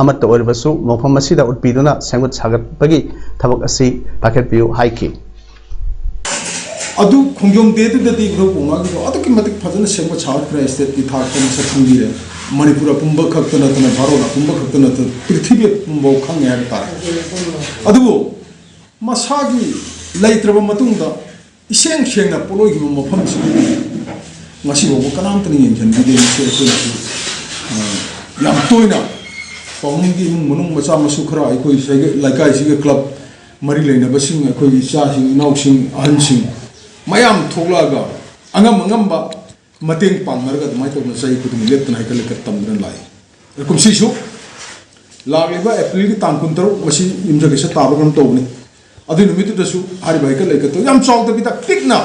ꯑꯃꯠꯇ ꯑꯣꯏꯔꯕꯁꯨ ꯃꯐꯝ ꯑꯁꯤꯗ ꯎꯠꯄꯤꯗꯨꯅ ꯁꯦꯝꯒꯠ ꯁꯥꯒꯠꯄꯒꯤ ꯊꯕꯛ ꯑꯁꯤ ꯄꯥꯏꯈꯠꯄꯤꯌꯨ ꯍꯥꯏꯈꯤ꯫ ꯑꯗꯨ ꯈꯣꯡꯖꯣꯝ ꯗꯦꯗꯨꯗꯗꯤ ꯏꯙꯧ ꯄꯥꯎꯅꯥꯒꯤꯗꯣ ꯑꯗꯨꯛꯀꯤ ꯃꯇꯤꯛ ꯐꯖꯅ ꯁꯦꯝꯒꯠ ꯁꯥꯒꯠꯈ꯭ꯔꯦ, ꯁ꯭ꯇꯦꯠꯀꯤ ꯊꯥꯛꯇ ꯃꯁꯛ ꯈꯪꯕꯤꯔꯦ, ꯃꯅꯤꯄꯨꯔ ꯑꯄꯨꯝꯕ ꯈꯛꯇ ꯅꯠꯇꯅ, ꯚꯥꯔꯠ ꯑꯄꯨꯝꯕ ꯈꯛꯇ ꯅꯠꯇꯅ, ꯄ꯭ꯔꯤꯊꯤꯕꯤ ꯑꯄꯨꯝꯕ ꯈꯪꯉꯦ ꯍꯥꯏꯕ ꯇꯥꯔꯦ꯫ ꯑꯗꯨꯕꯨ ꯃꯁꯥꯒꯤ ꯂꯩꯇ꯭ꯔꯕ ꯃꯇꯨꯡꯗ ꯏꯁꯦꯡ ꯁꯦꯡꯅ ꯄꯣꯠꯂꯣꯏꯈꯤꯕ ꯃꯐꯝꯁꯤꯗꯗꯤ ꯉꯁꯤ ꯐꯥꯎꯕ ꯀꯅꯥꯝꯇꯅ ꯌꯦꯡꯁꯤꯟꯕꯤꯗꯦ꯫ ꯃꯁꯤ ꯑꯩꯈꯣꯏꯅꯁꯨ, ꯑ, ꯌꯥꯝ ꯇꯣꯏꯅ ꯄꯥꯎꯃꯤꯒꯤ ꯏꯃꯨꯡ ꯃꯅꯨꯡ ꯃꯆꯥ ꯃꯁꯨ ꯈꯔ ꯑꯩꯈꯣꯏ ꯁꯤꯒꯤ ꯂꯩꯀꯥꯏꯁꯤꯒ ꯀ꯭ꯂꯕ ꯃꯔꯤ ꯂꯩꯅꯕꯁꯤꯡ, ꯑꯩꯈꯣꯏꯒꯤ ꯏꯆꯥꯁꯤꯡ, ꯏꯅꯥꯎꯁꯤꯡ, ꯑꯍꯟꯁꯤꯡ ꯃꯌꯥꯝ ꯊꯣꯛꯂꯛꯑꯒ ꯑꯉꯝ ꯑꯉꯝꯕ ꯃꯇꯦꯡ ꯄꯥꯡꯅꯔꯒ ꯑꯗꯨꯃꯥꯏꯅ ꯇꯧꯗꯅ ꯆꯍꯤ ꯈꯨꯗꯤꯡꯒꯤ ꯂꯦꯞꯇꯅ ꯍꯩꯀꯠ ꯂꯩꯀꯠ ꯇꯝꯗꯨꯅ ꯂꯥꯛꯏ꯫ ꯑꯗ ꯀꯨꯝꯁꯤꯁꯨ ꯂꯥꯛꯂꯤꯕ ꯑꯦꯄ꯭ꯔꯤꯜꯒꯤ ꯇꯥꯡ ꯀꯨꯟꯇꯔꯨꯛ, ꯃꯁꯤ ꯌꯨꯝꯖꯀꯩꯁ ꯇꯥꯕ ꯀꯩꯅꯣꯝ ꯇꯧꯕꯅꯤ꯫ ꯑꯗꯨꯒꯤ ꯅꯨꯃꯤꯠꯇꯨꯗꯁꯨ ꯍꯥꯏꯔꯤꯕ ꯍꯩꯀꯠ ꯂꯩꯀꯠꯇꯣ ꯌꯥꯝ ꯆꯥꯎꯗꯕꯤꯗ ꯄꯤꯛꯅ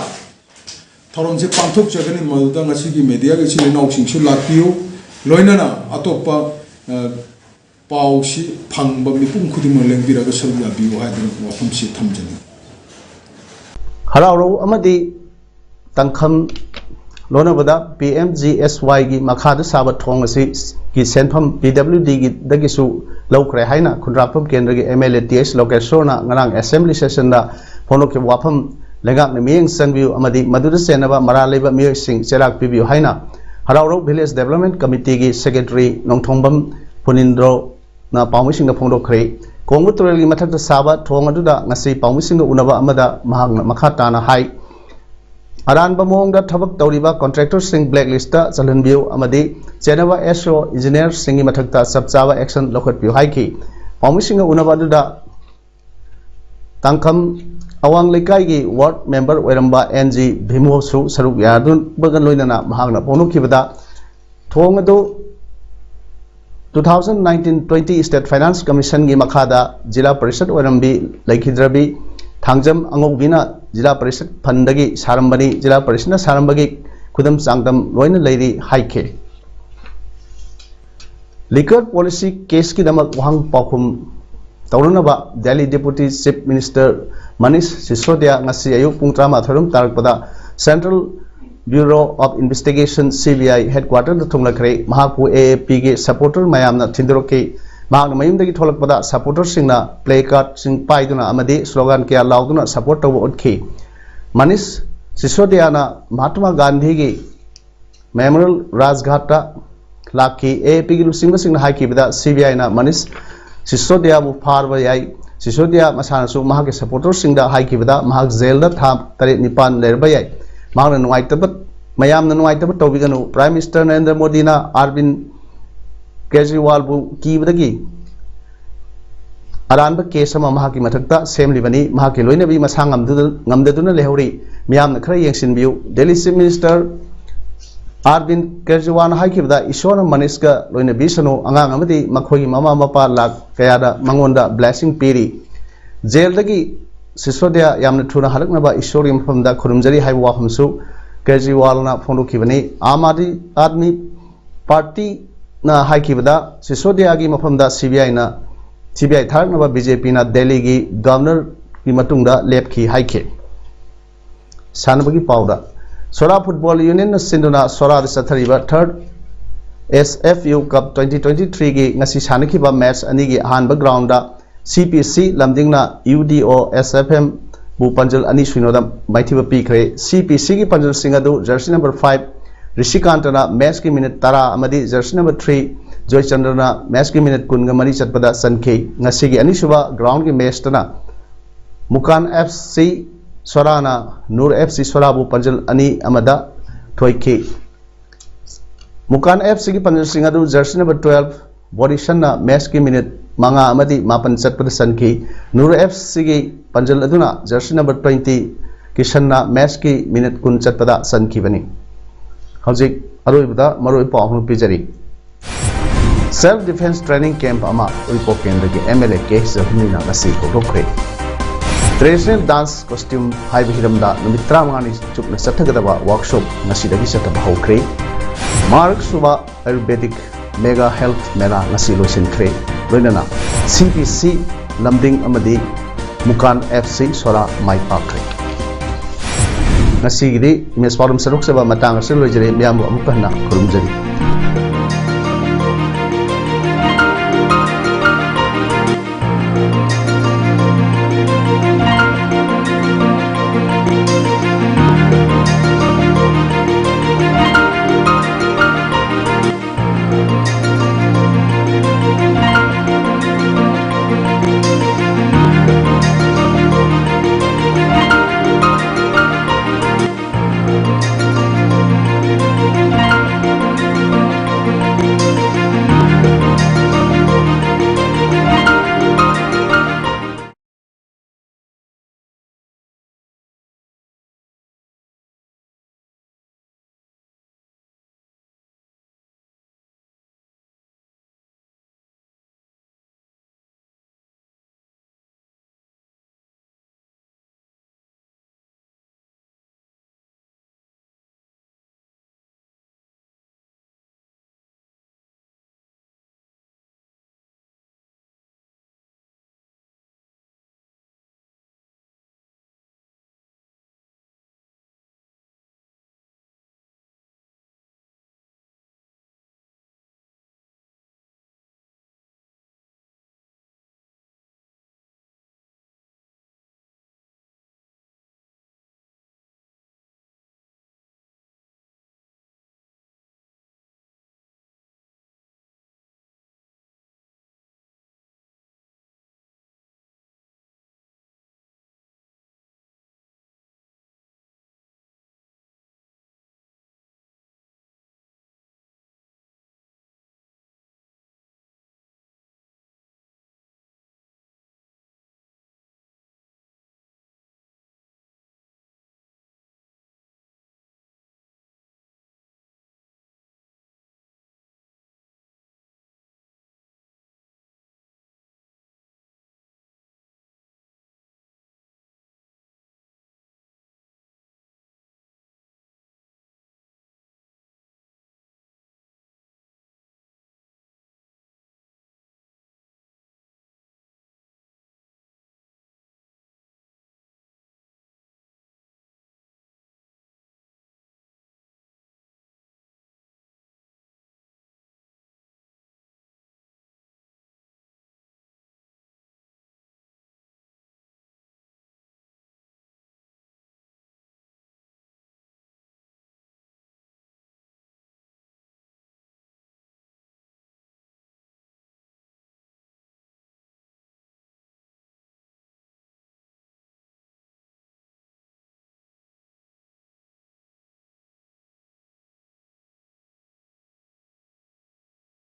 ꯊꯧꯔꯝꯁꯦ ꯄꯥꯡꯊꯣꯛꯆꯒꯅꯤ꯫ ꯃꯗꯨꯗ ꯉꯁꯤꯒꯤ ꯃꯦꯗꯤꯌꯥꯒꯤ ꯏꯆꯤꯜ ꯏꯅꯥꯎꯁꯤꯡꯁꯨ ꯂꯥꯛꯄꯤꯌꯨ꯫ ꯂꯣꯏꯅꯅ ꯑꯇꯣꯞꯄ, ꯑ, ꯄꯥꯎꯁꯤ ꯐꯪꯕ ꯃꯤꯄꯨꯝ ꯈꯨꯗꯤꯡꯃꯛ ꯂꯦꯡꯕꯤꯔꯒ ꯁꯔꯨꯛ ꯌꯥꯕꯤꯌꯨ ꯍꯥꯏꯗꯨꯅ ꯋꯥꯐꯝꯁꯤ ꯊꯝꯖꯅꯤꯡꯏ꯫ ꯍꯔꯥꯎꯔꯧ ꯑꯃꯗꯤ ꯇꯥꯡꯈꯝ ꯂꯣꯟꯅꯕꯗ ꯄꯤ ꯑꯦꯝ ꯖꯤ ꯑꯦꯁ ꯋꯥꯏꯒꯤ ꯃꯈꯥꯗ ꯁꯥꯕ ꯊꯣꯡ ꯑꯁꯤꯒꯤ ꯁꯦꯟꯐꯝ ꯄꯤ ꯗꯕ꯭ꯂꯤꯎ ꯗꯤꯗꯒꯤꯁꯨ ꯂꯧꯈ꯭ꯔꯦ ꯍꯥꯏꯅ ꯈꯨꯟꯗ꯭ꯔꯥꯛꯄꯝ ꯀꯦꯟꯗ꯭ꯔꯒꯤ M L A T H ꯂꯣꯀꯦꯁꯣꯔꯅ ꯉꯔꯥꯡ ꯑꯦꯁꯦꯝꯕ꯭ꯂꯤ ꯁꯦꯁꯟꯗ ꯐꯣꯡꯗꯣꯛꯈꯤꯕ ꯋꯥꯐꯝ ꯂꯩꯉꯥꯛꯅ ꯃꯤꯠꯌꯦꯡ ꯆꯪꯕꯤꯌꯨ ꯑꯃꯗꯤ ꯃꯗꯨꯗ ꯆꯦꯟꯅꯕ ꯃꯔꯥꯜ ꯂꯩꯕ ꯃꯤꯑꯣꯏꯁꯤꯡ ꯆꯩꯔꯥꯛ ꯄꯤꯕꯤꯌꯨ ꯍꯥꯏꯅ ꯍꯔꯥꯎꯔꯧ ꯚꯤꯂꯦꯖ ꯗꯦꯕꯂꯞꯃꯦꯟ ꯀꯃꯤꯇꯤꯒꯤ ꯁꯦꯀ꯭ꯔꯦꯇꯔꯤ ꯅꯣꯡꯊꯣꯡꯕꯝ ꯐꯨꯅꯤꯟꯗ꯭ꯔꯣꯅ ꯄꯥꯎꯃꯤꯁꯤꯡꯗ ꯐꯣꯡꯗꯣꯛꯈ꯭ꯔꯦ꯫ ꯀꯣꯡꯕ ꯇꯨꯔꯦꯜꯒꯤ ꯃꯊꯛꯇ ꯁꯥꯕ ꯊꯣꯡ ꯑꯗꯨꯗ ꯉꯁꯤ ꯄꯥꯎꯃꯤꯁꯤꯡꯒ ꯎꯅꯕ ꯑꯃꯗ ꯃꯍꯥꯛꯅ ꯃꯈꯥ ꯇꯥꯅ ꯍꯥꯏ, ꯑꯔꯥꯟꯕ ꯃꯑꯣꯡꯗ ꯊꯕꯛ ꯇꯧꯔꯤꯕ ꯀꯣꯟꯇ꯭ꯔꯦꯛꯇꯔꯁꯤꯡ ꯕ꯭ꯂꯦꯛ ꯂꯤꯁꯇ ꯆꯜꯍꯟꯕꯤꯌꯨ ꯑꯃꯗꯤ ꯆꯦꯟꯅꯕ ꯑꯦꯁ ꯑꯣ ꯏꯟꯖꯤꯅꯤꯌꯔꯁꯤꯡꯒꯤ ꯃꯊꯛꯇ ꯆꯞ ꯆꯥꯕ ꯑꯦꯛꯁꯟ ꯂꯧꯈꯠꯄꯤꯌꯨ ꯍꯥꯏꯈꯤ꯫ ꯄꯥꯎꯃꯤꯁꯤꯡꯒ ꯎꯅꯕ ꯑꯗꯨꯗ ꯇꯥꯡꯈꯝ ꯑꯋꯥꯡ ꯂꯩꯀꯥꯏꯒꯤ ꯋꯥꯔꯗ ꯃꯦꯝꯕꯔ ꯑꯣꯏꯔꯝꯕ ꯑꯦꯟ ꯖꯤ ꯚꯤꯃꯣꯁꯨ ꯁꯔꯨꯛ ꯌꯥꯗꯨꯅꯕꯒ ꯂꯣꯏꯅꯅ ꯃꯍꯥꯛꯅ ꯐꯣꯡꯗꯣꯛꯈꯤꯕꯗ, ꯊꯣꯡ ꯑꯗꯨ two thousand nineteen twenty state finance commissionꯒꯤ ꯃꯈꯥꯗ ꯖꯤꯂꯥ ꯄꯔꯤꯁꯠ ꯑꯣꯏꯔꯝꯕꯤ ꯂꯩꯈꯤꯗ꯭ꯔꯕꯤ ꯊꯥꯡꯖꯝ ꯑꯉꯧꯕꯤꯅ ꯖꯤꯂꯥ ꯄꯔꯤꯁꯠ ꯐꯟꯗꯒꯤ ꯁꯥꯔꯝꯕꯅꯤ꯫ ꯖꯤꯂꯥ ꯄꯔꯤꯁꯠꯅ ꯁꯥꯔꯝꯕꯒꯤ ꯈꯨꯗꯝ ꯆꯥꯡꯗꯝ ꯂꯣꯏꯅ ꯂꯩꯔꯤ ꯍꯥꯏꯈꯤ꯫ Liquor policy caseꯀꯤꯗꯃꯛ ꯋꯥꯍꯪ ꯄꯥꯎꯈꯨꯝ ꯇꯧꯅꯅꯕ Delhi Deputy Chief Minister Manish ꯁꯤꯁꯣꯗꯤꯌꯥ ꯉꯁꯤ ꯑꯌꯨꯛ ꯄꯨꯡ ꯇꯔꯥꯃꯥꯊꯣꯏ ꯔꯣꯝ ꯇꯥꯔꯛꯄꯗ Central Bureau of Investigation, C B I headquarterꯗ ꯊꯨꯡꯂꯈ꯭ꯔꯦ꯫ ꯃꯍꯥꯛꯄꯨ A A Pꯒꯤ supporter ꯃꯌꯥꯝꯅ ꯊꯤꯟꯗꯣꯔꯛꯈꯤ꯫ ꯃꯍꯥꯛꯅ ꯃꯌꯨꯝꯗꯒꯤ ꯊꯣꯛꯂꯛꯄꯗ supporterꯁꯤꯡꯅ play cardꯁꯤꯡ ꯄꯥꯏꯗꯨꯅ ꯑꯃꯗꯤ slogan ꯀꯌꯥ ꯂꯥꯎꯗꯨꯅ support ꯇꯧꯕ ꯎꯠꯈꯤ꯫ ꯃꯅꯤꯁ ꯁꯤꯁꯣꯗꯤꯌꯥꯅ ꯃꯍꯥꯇꯃꯥ ꯒꯥꯟꯙꯤꯒꯤ Memorial ꯔꯥꯖꯘꯥꯠꯇ ꯂꯥꯛꯈꯤ꯫ A A Pꯒꯤ ꯂꯨꯆꯤꯡꯕꯁꯤꯡꯅ ꯍꯥꯏꯈꯤꯕꯗ, C B Iꯅ Manish ꯁꯤꯁꯣꯗꯤꯌꯥꯕꯨ ꯐꯥꯔꯕ ꯌꯥꯏ꯫ ꯁꯤꯁꯣꯗꯤꯌꯥ ꯃꯁꯥꯅꯁꯨ ꯃꯍꯥꯛꯀꯤ supporterꯁꯤꯡꯗ ꯍꯥꯏꯈꯤꯕꯗ, ꯃꯍꯥꯛ ꯖꯦꯜꯗ ꯊꯥ ꯇꯔꯦꯠ ꯅꯤꯄꯥꯟ ꯂꯩꯔꯕ ꯌꯥꯏ꯫ ꯃꯍꯥꯛꯅ ꯅꯨꯡꯉꯥꯏꯇꯕ, ꯃꯌꯥꯝꯅ ꯅꯨꯡꯉꯥꯏꯇꯕ ꯇꯧꯕꯤꯒꯅꯨ꯫ Prime Minister ꯅꯔꯦꯟꯗ꯭ꯔ ꯃꯣꯗꯤꯅ ꯑꯔꯕꯤꯟ ꯀꯦꯖꯔꯤꯋꯥꯜꯕꯨ ꯀꯤꯕꯗꯒꯤ ꯑꯔꯥꯟꯕ case ꯑꯃ ꯃꯍꯥꯛꯀꯤ ꯃꯊꯛꯇ ꯁꯦꯝꯂꯤꯕꯅꯤ꯫ ꯃꯍꯥꯛꯀꯤ ꯂꯣꯏꯅꯕꯤ ꯃꯁꯥ ꯉꯝꯗꯨꯅ, ꯉꯝꯗꯗꯨꯅ ꯂꯩꯍꯧꯔꯤ꯫ ꯃꯤꯌꯥꯝꯅ ꯈꯔ ꯌꯦꯡꯁꯤꯟꯕꯤꯌꯨ꯫ ꯗꯦꯜꯂꯤ Chief Minister ꯑꯔꯕꯤꯟ ꯀꯦꯖꯔꯤꯋꯥꯜꯅ ꯍꯥꯏꯈꯤꯕꯗ, ꯏꯁꯣꯔꯅ ꯃꯅꯤꯁꯀ ꯂꯣꯏꯅꯕꯤꯁꯅꯨ꯫ ꯑꯉꯥꯡ ꯑꯃꯗꯤ ꯃꯈꯣꯏꯒꯤ ꯃꯃꯥ ꯃꯄꯥ ꯂꯥꯛ ꯀꯌꯥꯗ ꯃꯉꯣꯟꯗ blessing ꯄꯤꯔꯤ꯫ ꯖꯦꯜꯗꯒꯤ ꯁꯤꯁꯣꯗꯤꯌꯥ ꯌꯥꯝꯅ ꯊꯨꯅ ꯍꯜꯂꯛꯅꯕ ꯏꯁꯣꯔꯒꯤ ꯃꯐꯝꯗ ꯈꯨꯔꯨꯝꯖꯔꯤ ꯍꯥꯏꯕ ꯋꯥꯐꯝꯁꯨ ꯀꯦꯖꯔꯤꯋꯥꯜꯅ ꯐꯣꯡꯗꯣꯛꯈꯤꯕꯅꯤ꯫ ꯑꯥꯝ ꯑꯥꯗꯃꯤ, ꯑꯥꯗꯃꯤ ꯄꯥꯔꯇꯤꯅ ꯍꯥꯏꯈꯤꯕꯗ ꯁꯤꯁꯣꯗꯤꯌꯥꯒꯤ ꯃꯐꯝꯗ ꯁꯤ ꯕꯤ ꯑꯥꯏꯅ, ꯁꯤ ꯕꯤ ꯑꯥꯏ ꯊꯥꯔꯛꯅꯕ ꯕꯤ ꯖꯦ ꯄꯤꯅ ꯗꯦꯜꯂꯤꯒꯤ ꯒꯕꯔꯅꯔꯒꯤ ꯃꯇꯨꯡꯗ ꯂꯦꯞꯈꯤ ꯍꯥꯏꯈꯤ꯫ ꯁꯥꯟꯅꯕꯒꯤ ꯄꯥꯎꯗ, ꯁꯣꯔꯥ ꯐꯨꯠꯕꯣꯜ ꯌꯨꯅꯤꯌꯟꯅ ꯁꯤꯟꯗꯨꯅ ꯁꯣꯔꯥꯗ ꯆꯠꯊꯔꯤꯕ ꯊꯥꯔꯠ ꯑꯦꯁ ꯑꯦꯐ ꯌꯨ ꯀꯞ ꯇ꯭ꯋꯦꯟꯇꯤ ꯇ꯭ꯋꯦꯟꯇꯤ ꯊ꯭ꯔꯤꯒꯤ ꯉꯁꯤ ꯁꯥꯟꯅꯈꯤꯕ ꯃꯦꯠꯆ ꯑꯅꯤꯒꯤ ꯑꯍꯥꯟꯕ ꯒ꯭ꯔꯥꯎꯟꯗ ꯁꯤ ꯄꯤ ꯁꯤ ꯂꯝꯗꯤꯡꯅ ꯌꯨ ꯗꯤ ꯑꯣ ꯑꯦꯁ ꯑꯦꯐ ꯑꯦꯝꯕꯨ ꯄꯥꯟꯖꯜ ꯑꯅꯤ ꯁꯨꯏꯅꯣꯗ ꯃꯥꯏꯊꯤꯕ ꯄꯤꯈ꯭ꯔꯦ꯫ ꯁꯤ ꯄꯤ ꯁꯤꯒꯤ ꯄꯥꯟꯖꯜꯁꯤꯡ ꯑꯗꯨ ꯖꯔꯁꯤ ꯅꯝꯕꯔ ꯐꯥꯏꯚ ꯔꯤꯁꯤꯀꯥꯟꯇꯅ ꯃꯦꯠꯆꯀꯤ ꯃꯤꯅꯤꯠ ꯇꯔꯥ ꯑꯃꯗꯤ ꯖꯔꯁꯤ ꯅꯝꯕꯔ ꯊ꯭ꯔꯤ ꯖꯣꯏꯆꯟꯗ꯭ꯔꯅ ꯃꯦꯠꯆꯀꯤ ꯃꯤꯅꯤꯠ ꯀꯨꯟꯒ ꯃꯔꯤ ꯆꯠꯄꯗ ꯆꯟꯈꯤ꯫ ꯉꯁꯤꯒꯤ ꯑꯅꯤꯁꯨꯕ ꯒ꯭ꯔꯥꯎꯟꯒꯤ ꯃꯦꯠꯆꯇꯅ ꯃꯨꯀꯥꯟ F C ꯁꯣꯔꯥꯅ Nur F C ꯁꯣꯔꯥꯕꯨ ꯄꯥꯟꯖꯜ ꯑꯅꯤ ꯑꯃꯗ ꯊꯣꯏꯈꯤ꯫ ꯃꯨꯀꯥꯟ ꯑꯦꯐ ꯁꯤꯒꯤ ꯄꯥꯟꯖꯜꯁꯤꯡ ꯑꯗꯨ ꯖꯔꯁꯤ ꯅꯝꯕꯔ ꯇ꯭ꯋꯦꯜꯐ ꯕꯣꯔꯤꯁꯟꯅ ꯃꯦꯠꯆꯀꯤ ꯃꯤꯅꯤꯠ ꯃꯉꯥ ꯑꯃꯗꯤ ꯃꯥꯄꯟ ꯆꯠꯄꯗ ꯆꯟꯈꯤ꯫ ꯅꯨꯔ ꯑꯦꯐ ꯁꯤꯒꯤ ꯄꯥꯟꯖꯜ ꯑꯗꯨꯅ ꯖꯔꯁꯤ ꯅꯝꯕꯔ ꯇ꯭ꯋꯦꯟꯇꯤ ꯀꯤꯁꯟꯅ ꯃꯦꯠꯆꯀꯤ ꯃꯤꯅꯤꯠ ꯀꯨꯟ ꯆꯠꯄꯗ ꯆꯟꯈꯤꯕꯅꯤ꯫ ꯍꯧꯖꯤꯛ ꯑꯔꯣꯏꯕꯗ ꯃꯔꯨꯑꯣꯏꯕ ꯄꯥꯎ ꯑꯃ ꯄꯤꯖꯔꯤ꯫ ꯁꯦꯜꯐ ꯗꯤꯐꯦꯟꯁ ꯇ꯭ꯔꯦꯅꯤꯡ ꯀꯦꯝꯞ ꯑꯃ ꯎꯔꯤꯄꯣꯛ ꯀꯦꯟꯗ꯭ꯔꯒꯤ ꯑꯦꯝ ꯑꯦꯜ ꯑꯦ ꯀꯦ ꯁꯤꯗꯜꯍꯨꯟꯅꯤꯅ ꯉꯁꯤ ꯍꯧꯗꯣꯛꯈ꯭ꯔꯦ꯫ ꯇ꯭ꯔꯦꯗꯤꯁꯅꯦꯜ ꯗꯥꯟꯁ ꯀꯣꯁꯇ꯭ꯌꯨꯝ ꯍꯥꯏꯕ ꯍꯤꯔꯝꯗ ꯅꯨꯃꯤꯠ ꯇꯔꯥꯃꯉꯥꯅꯤ ꯆꯨꯞꯅ ꯆꯠꯊꯒꯗꯕ ꯋꯥꯔꯛꯁꯣꯞ ꯉꯁꯤꯗꯒꯤ ꯆꯠꯊꯕ ꯍꯧꯈ꯭ꯔꯦ꯫ ꯃꯥꯔꯛ ꯁꯨꯕ ꯑꯌꯨꯔꯕꯦꯗꯤꯛ ꯃꯦꯒꯥ ꯍꯦꯜꯊ ꯃꯦꯂꯥ ꯉꯁꯤ ꯂꯣꯏꯁꯤꯟꯈ꯭ꯔꯦ꯫ ꯂꯣꯏꯅꯅ ꯁꯤ ꯕꯤ ꯁꯤ ꯂꯝꯗꯤꯡ ꯑꯃꯗꯤ ꯃꯨꯀꯥꯟ ꯑꯦꯐ ꯁꯤ ꯁꯣꯔꯥ ꯃꯥꯏ ꯄꯥꯛꯈ꯭ꯔꯦ꯫ ꯉꯁꯤꯒꯤꯗꯤ ꯃꯦꯁ ꯄꯥꯎꯗꯝ ꯁꯔꯨꯛꯆꯕ ꯃꯇꯥꯡ ꯑꯁꯤꯗ ꯂꯣꯏꯖꯔꯦ꯫ ꯃꯤꯌꯥꯝꯕꯨ ꯑꯃꯨꯛꯀ ꯍꯟꯅ ꯈꯨꯔꯨꯝꯖꯔꯤ꯫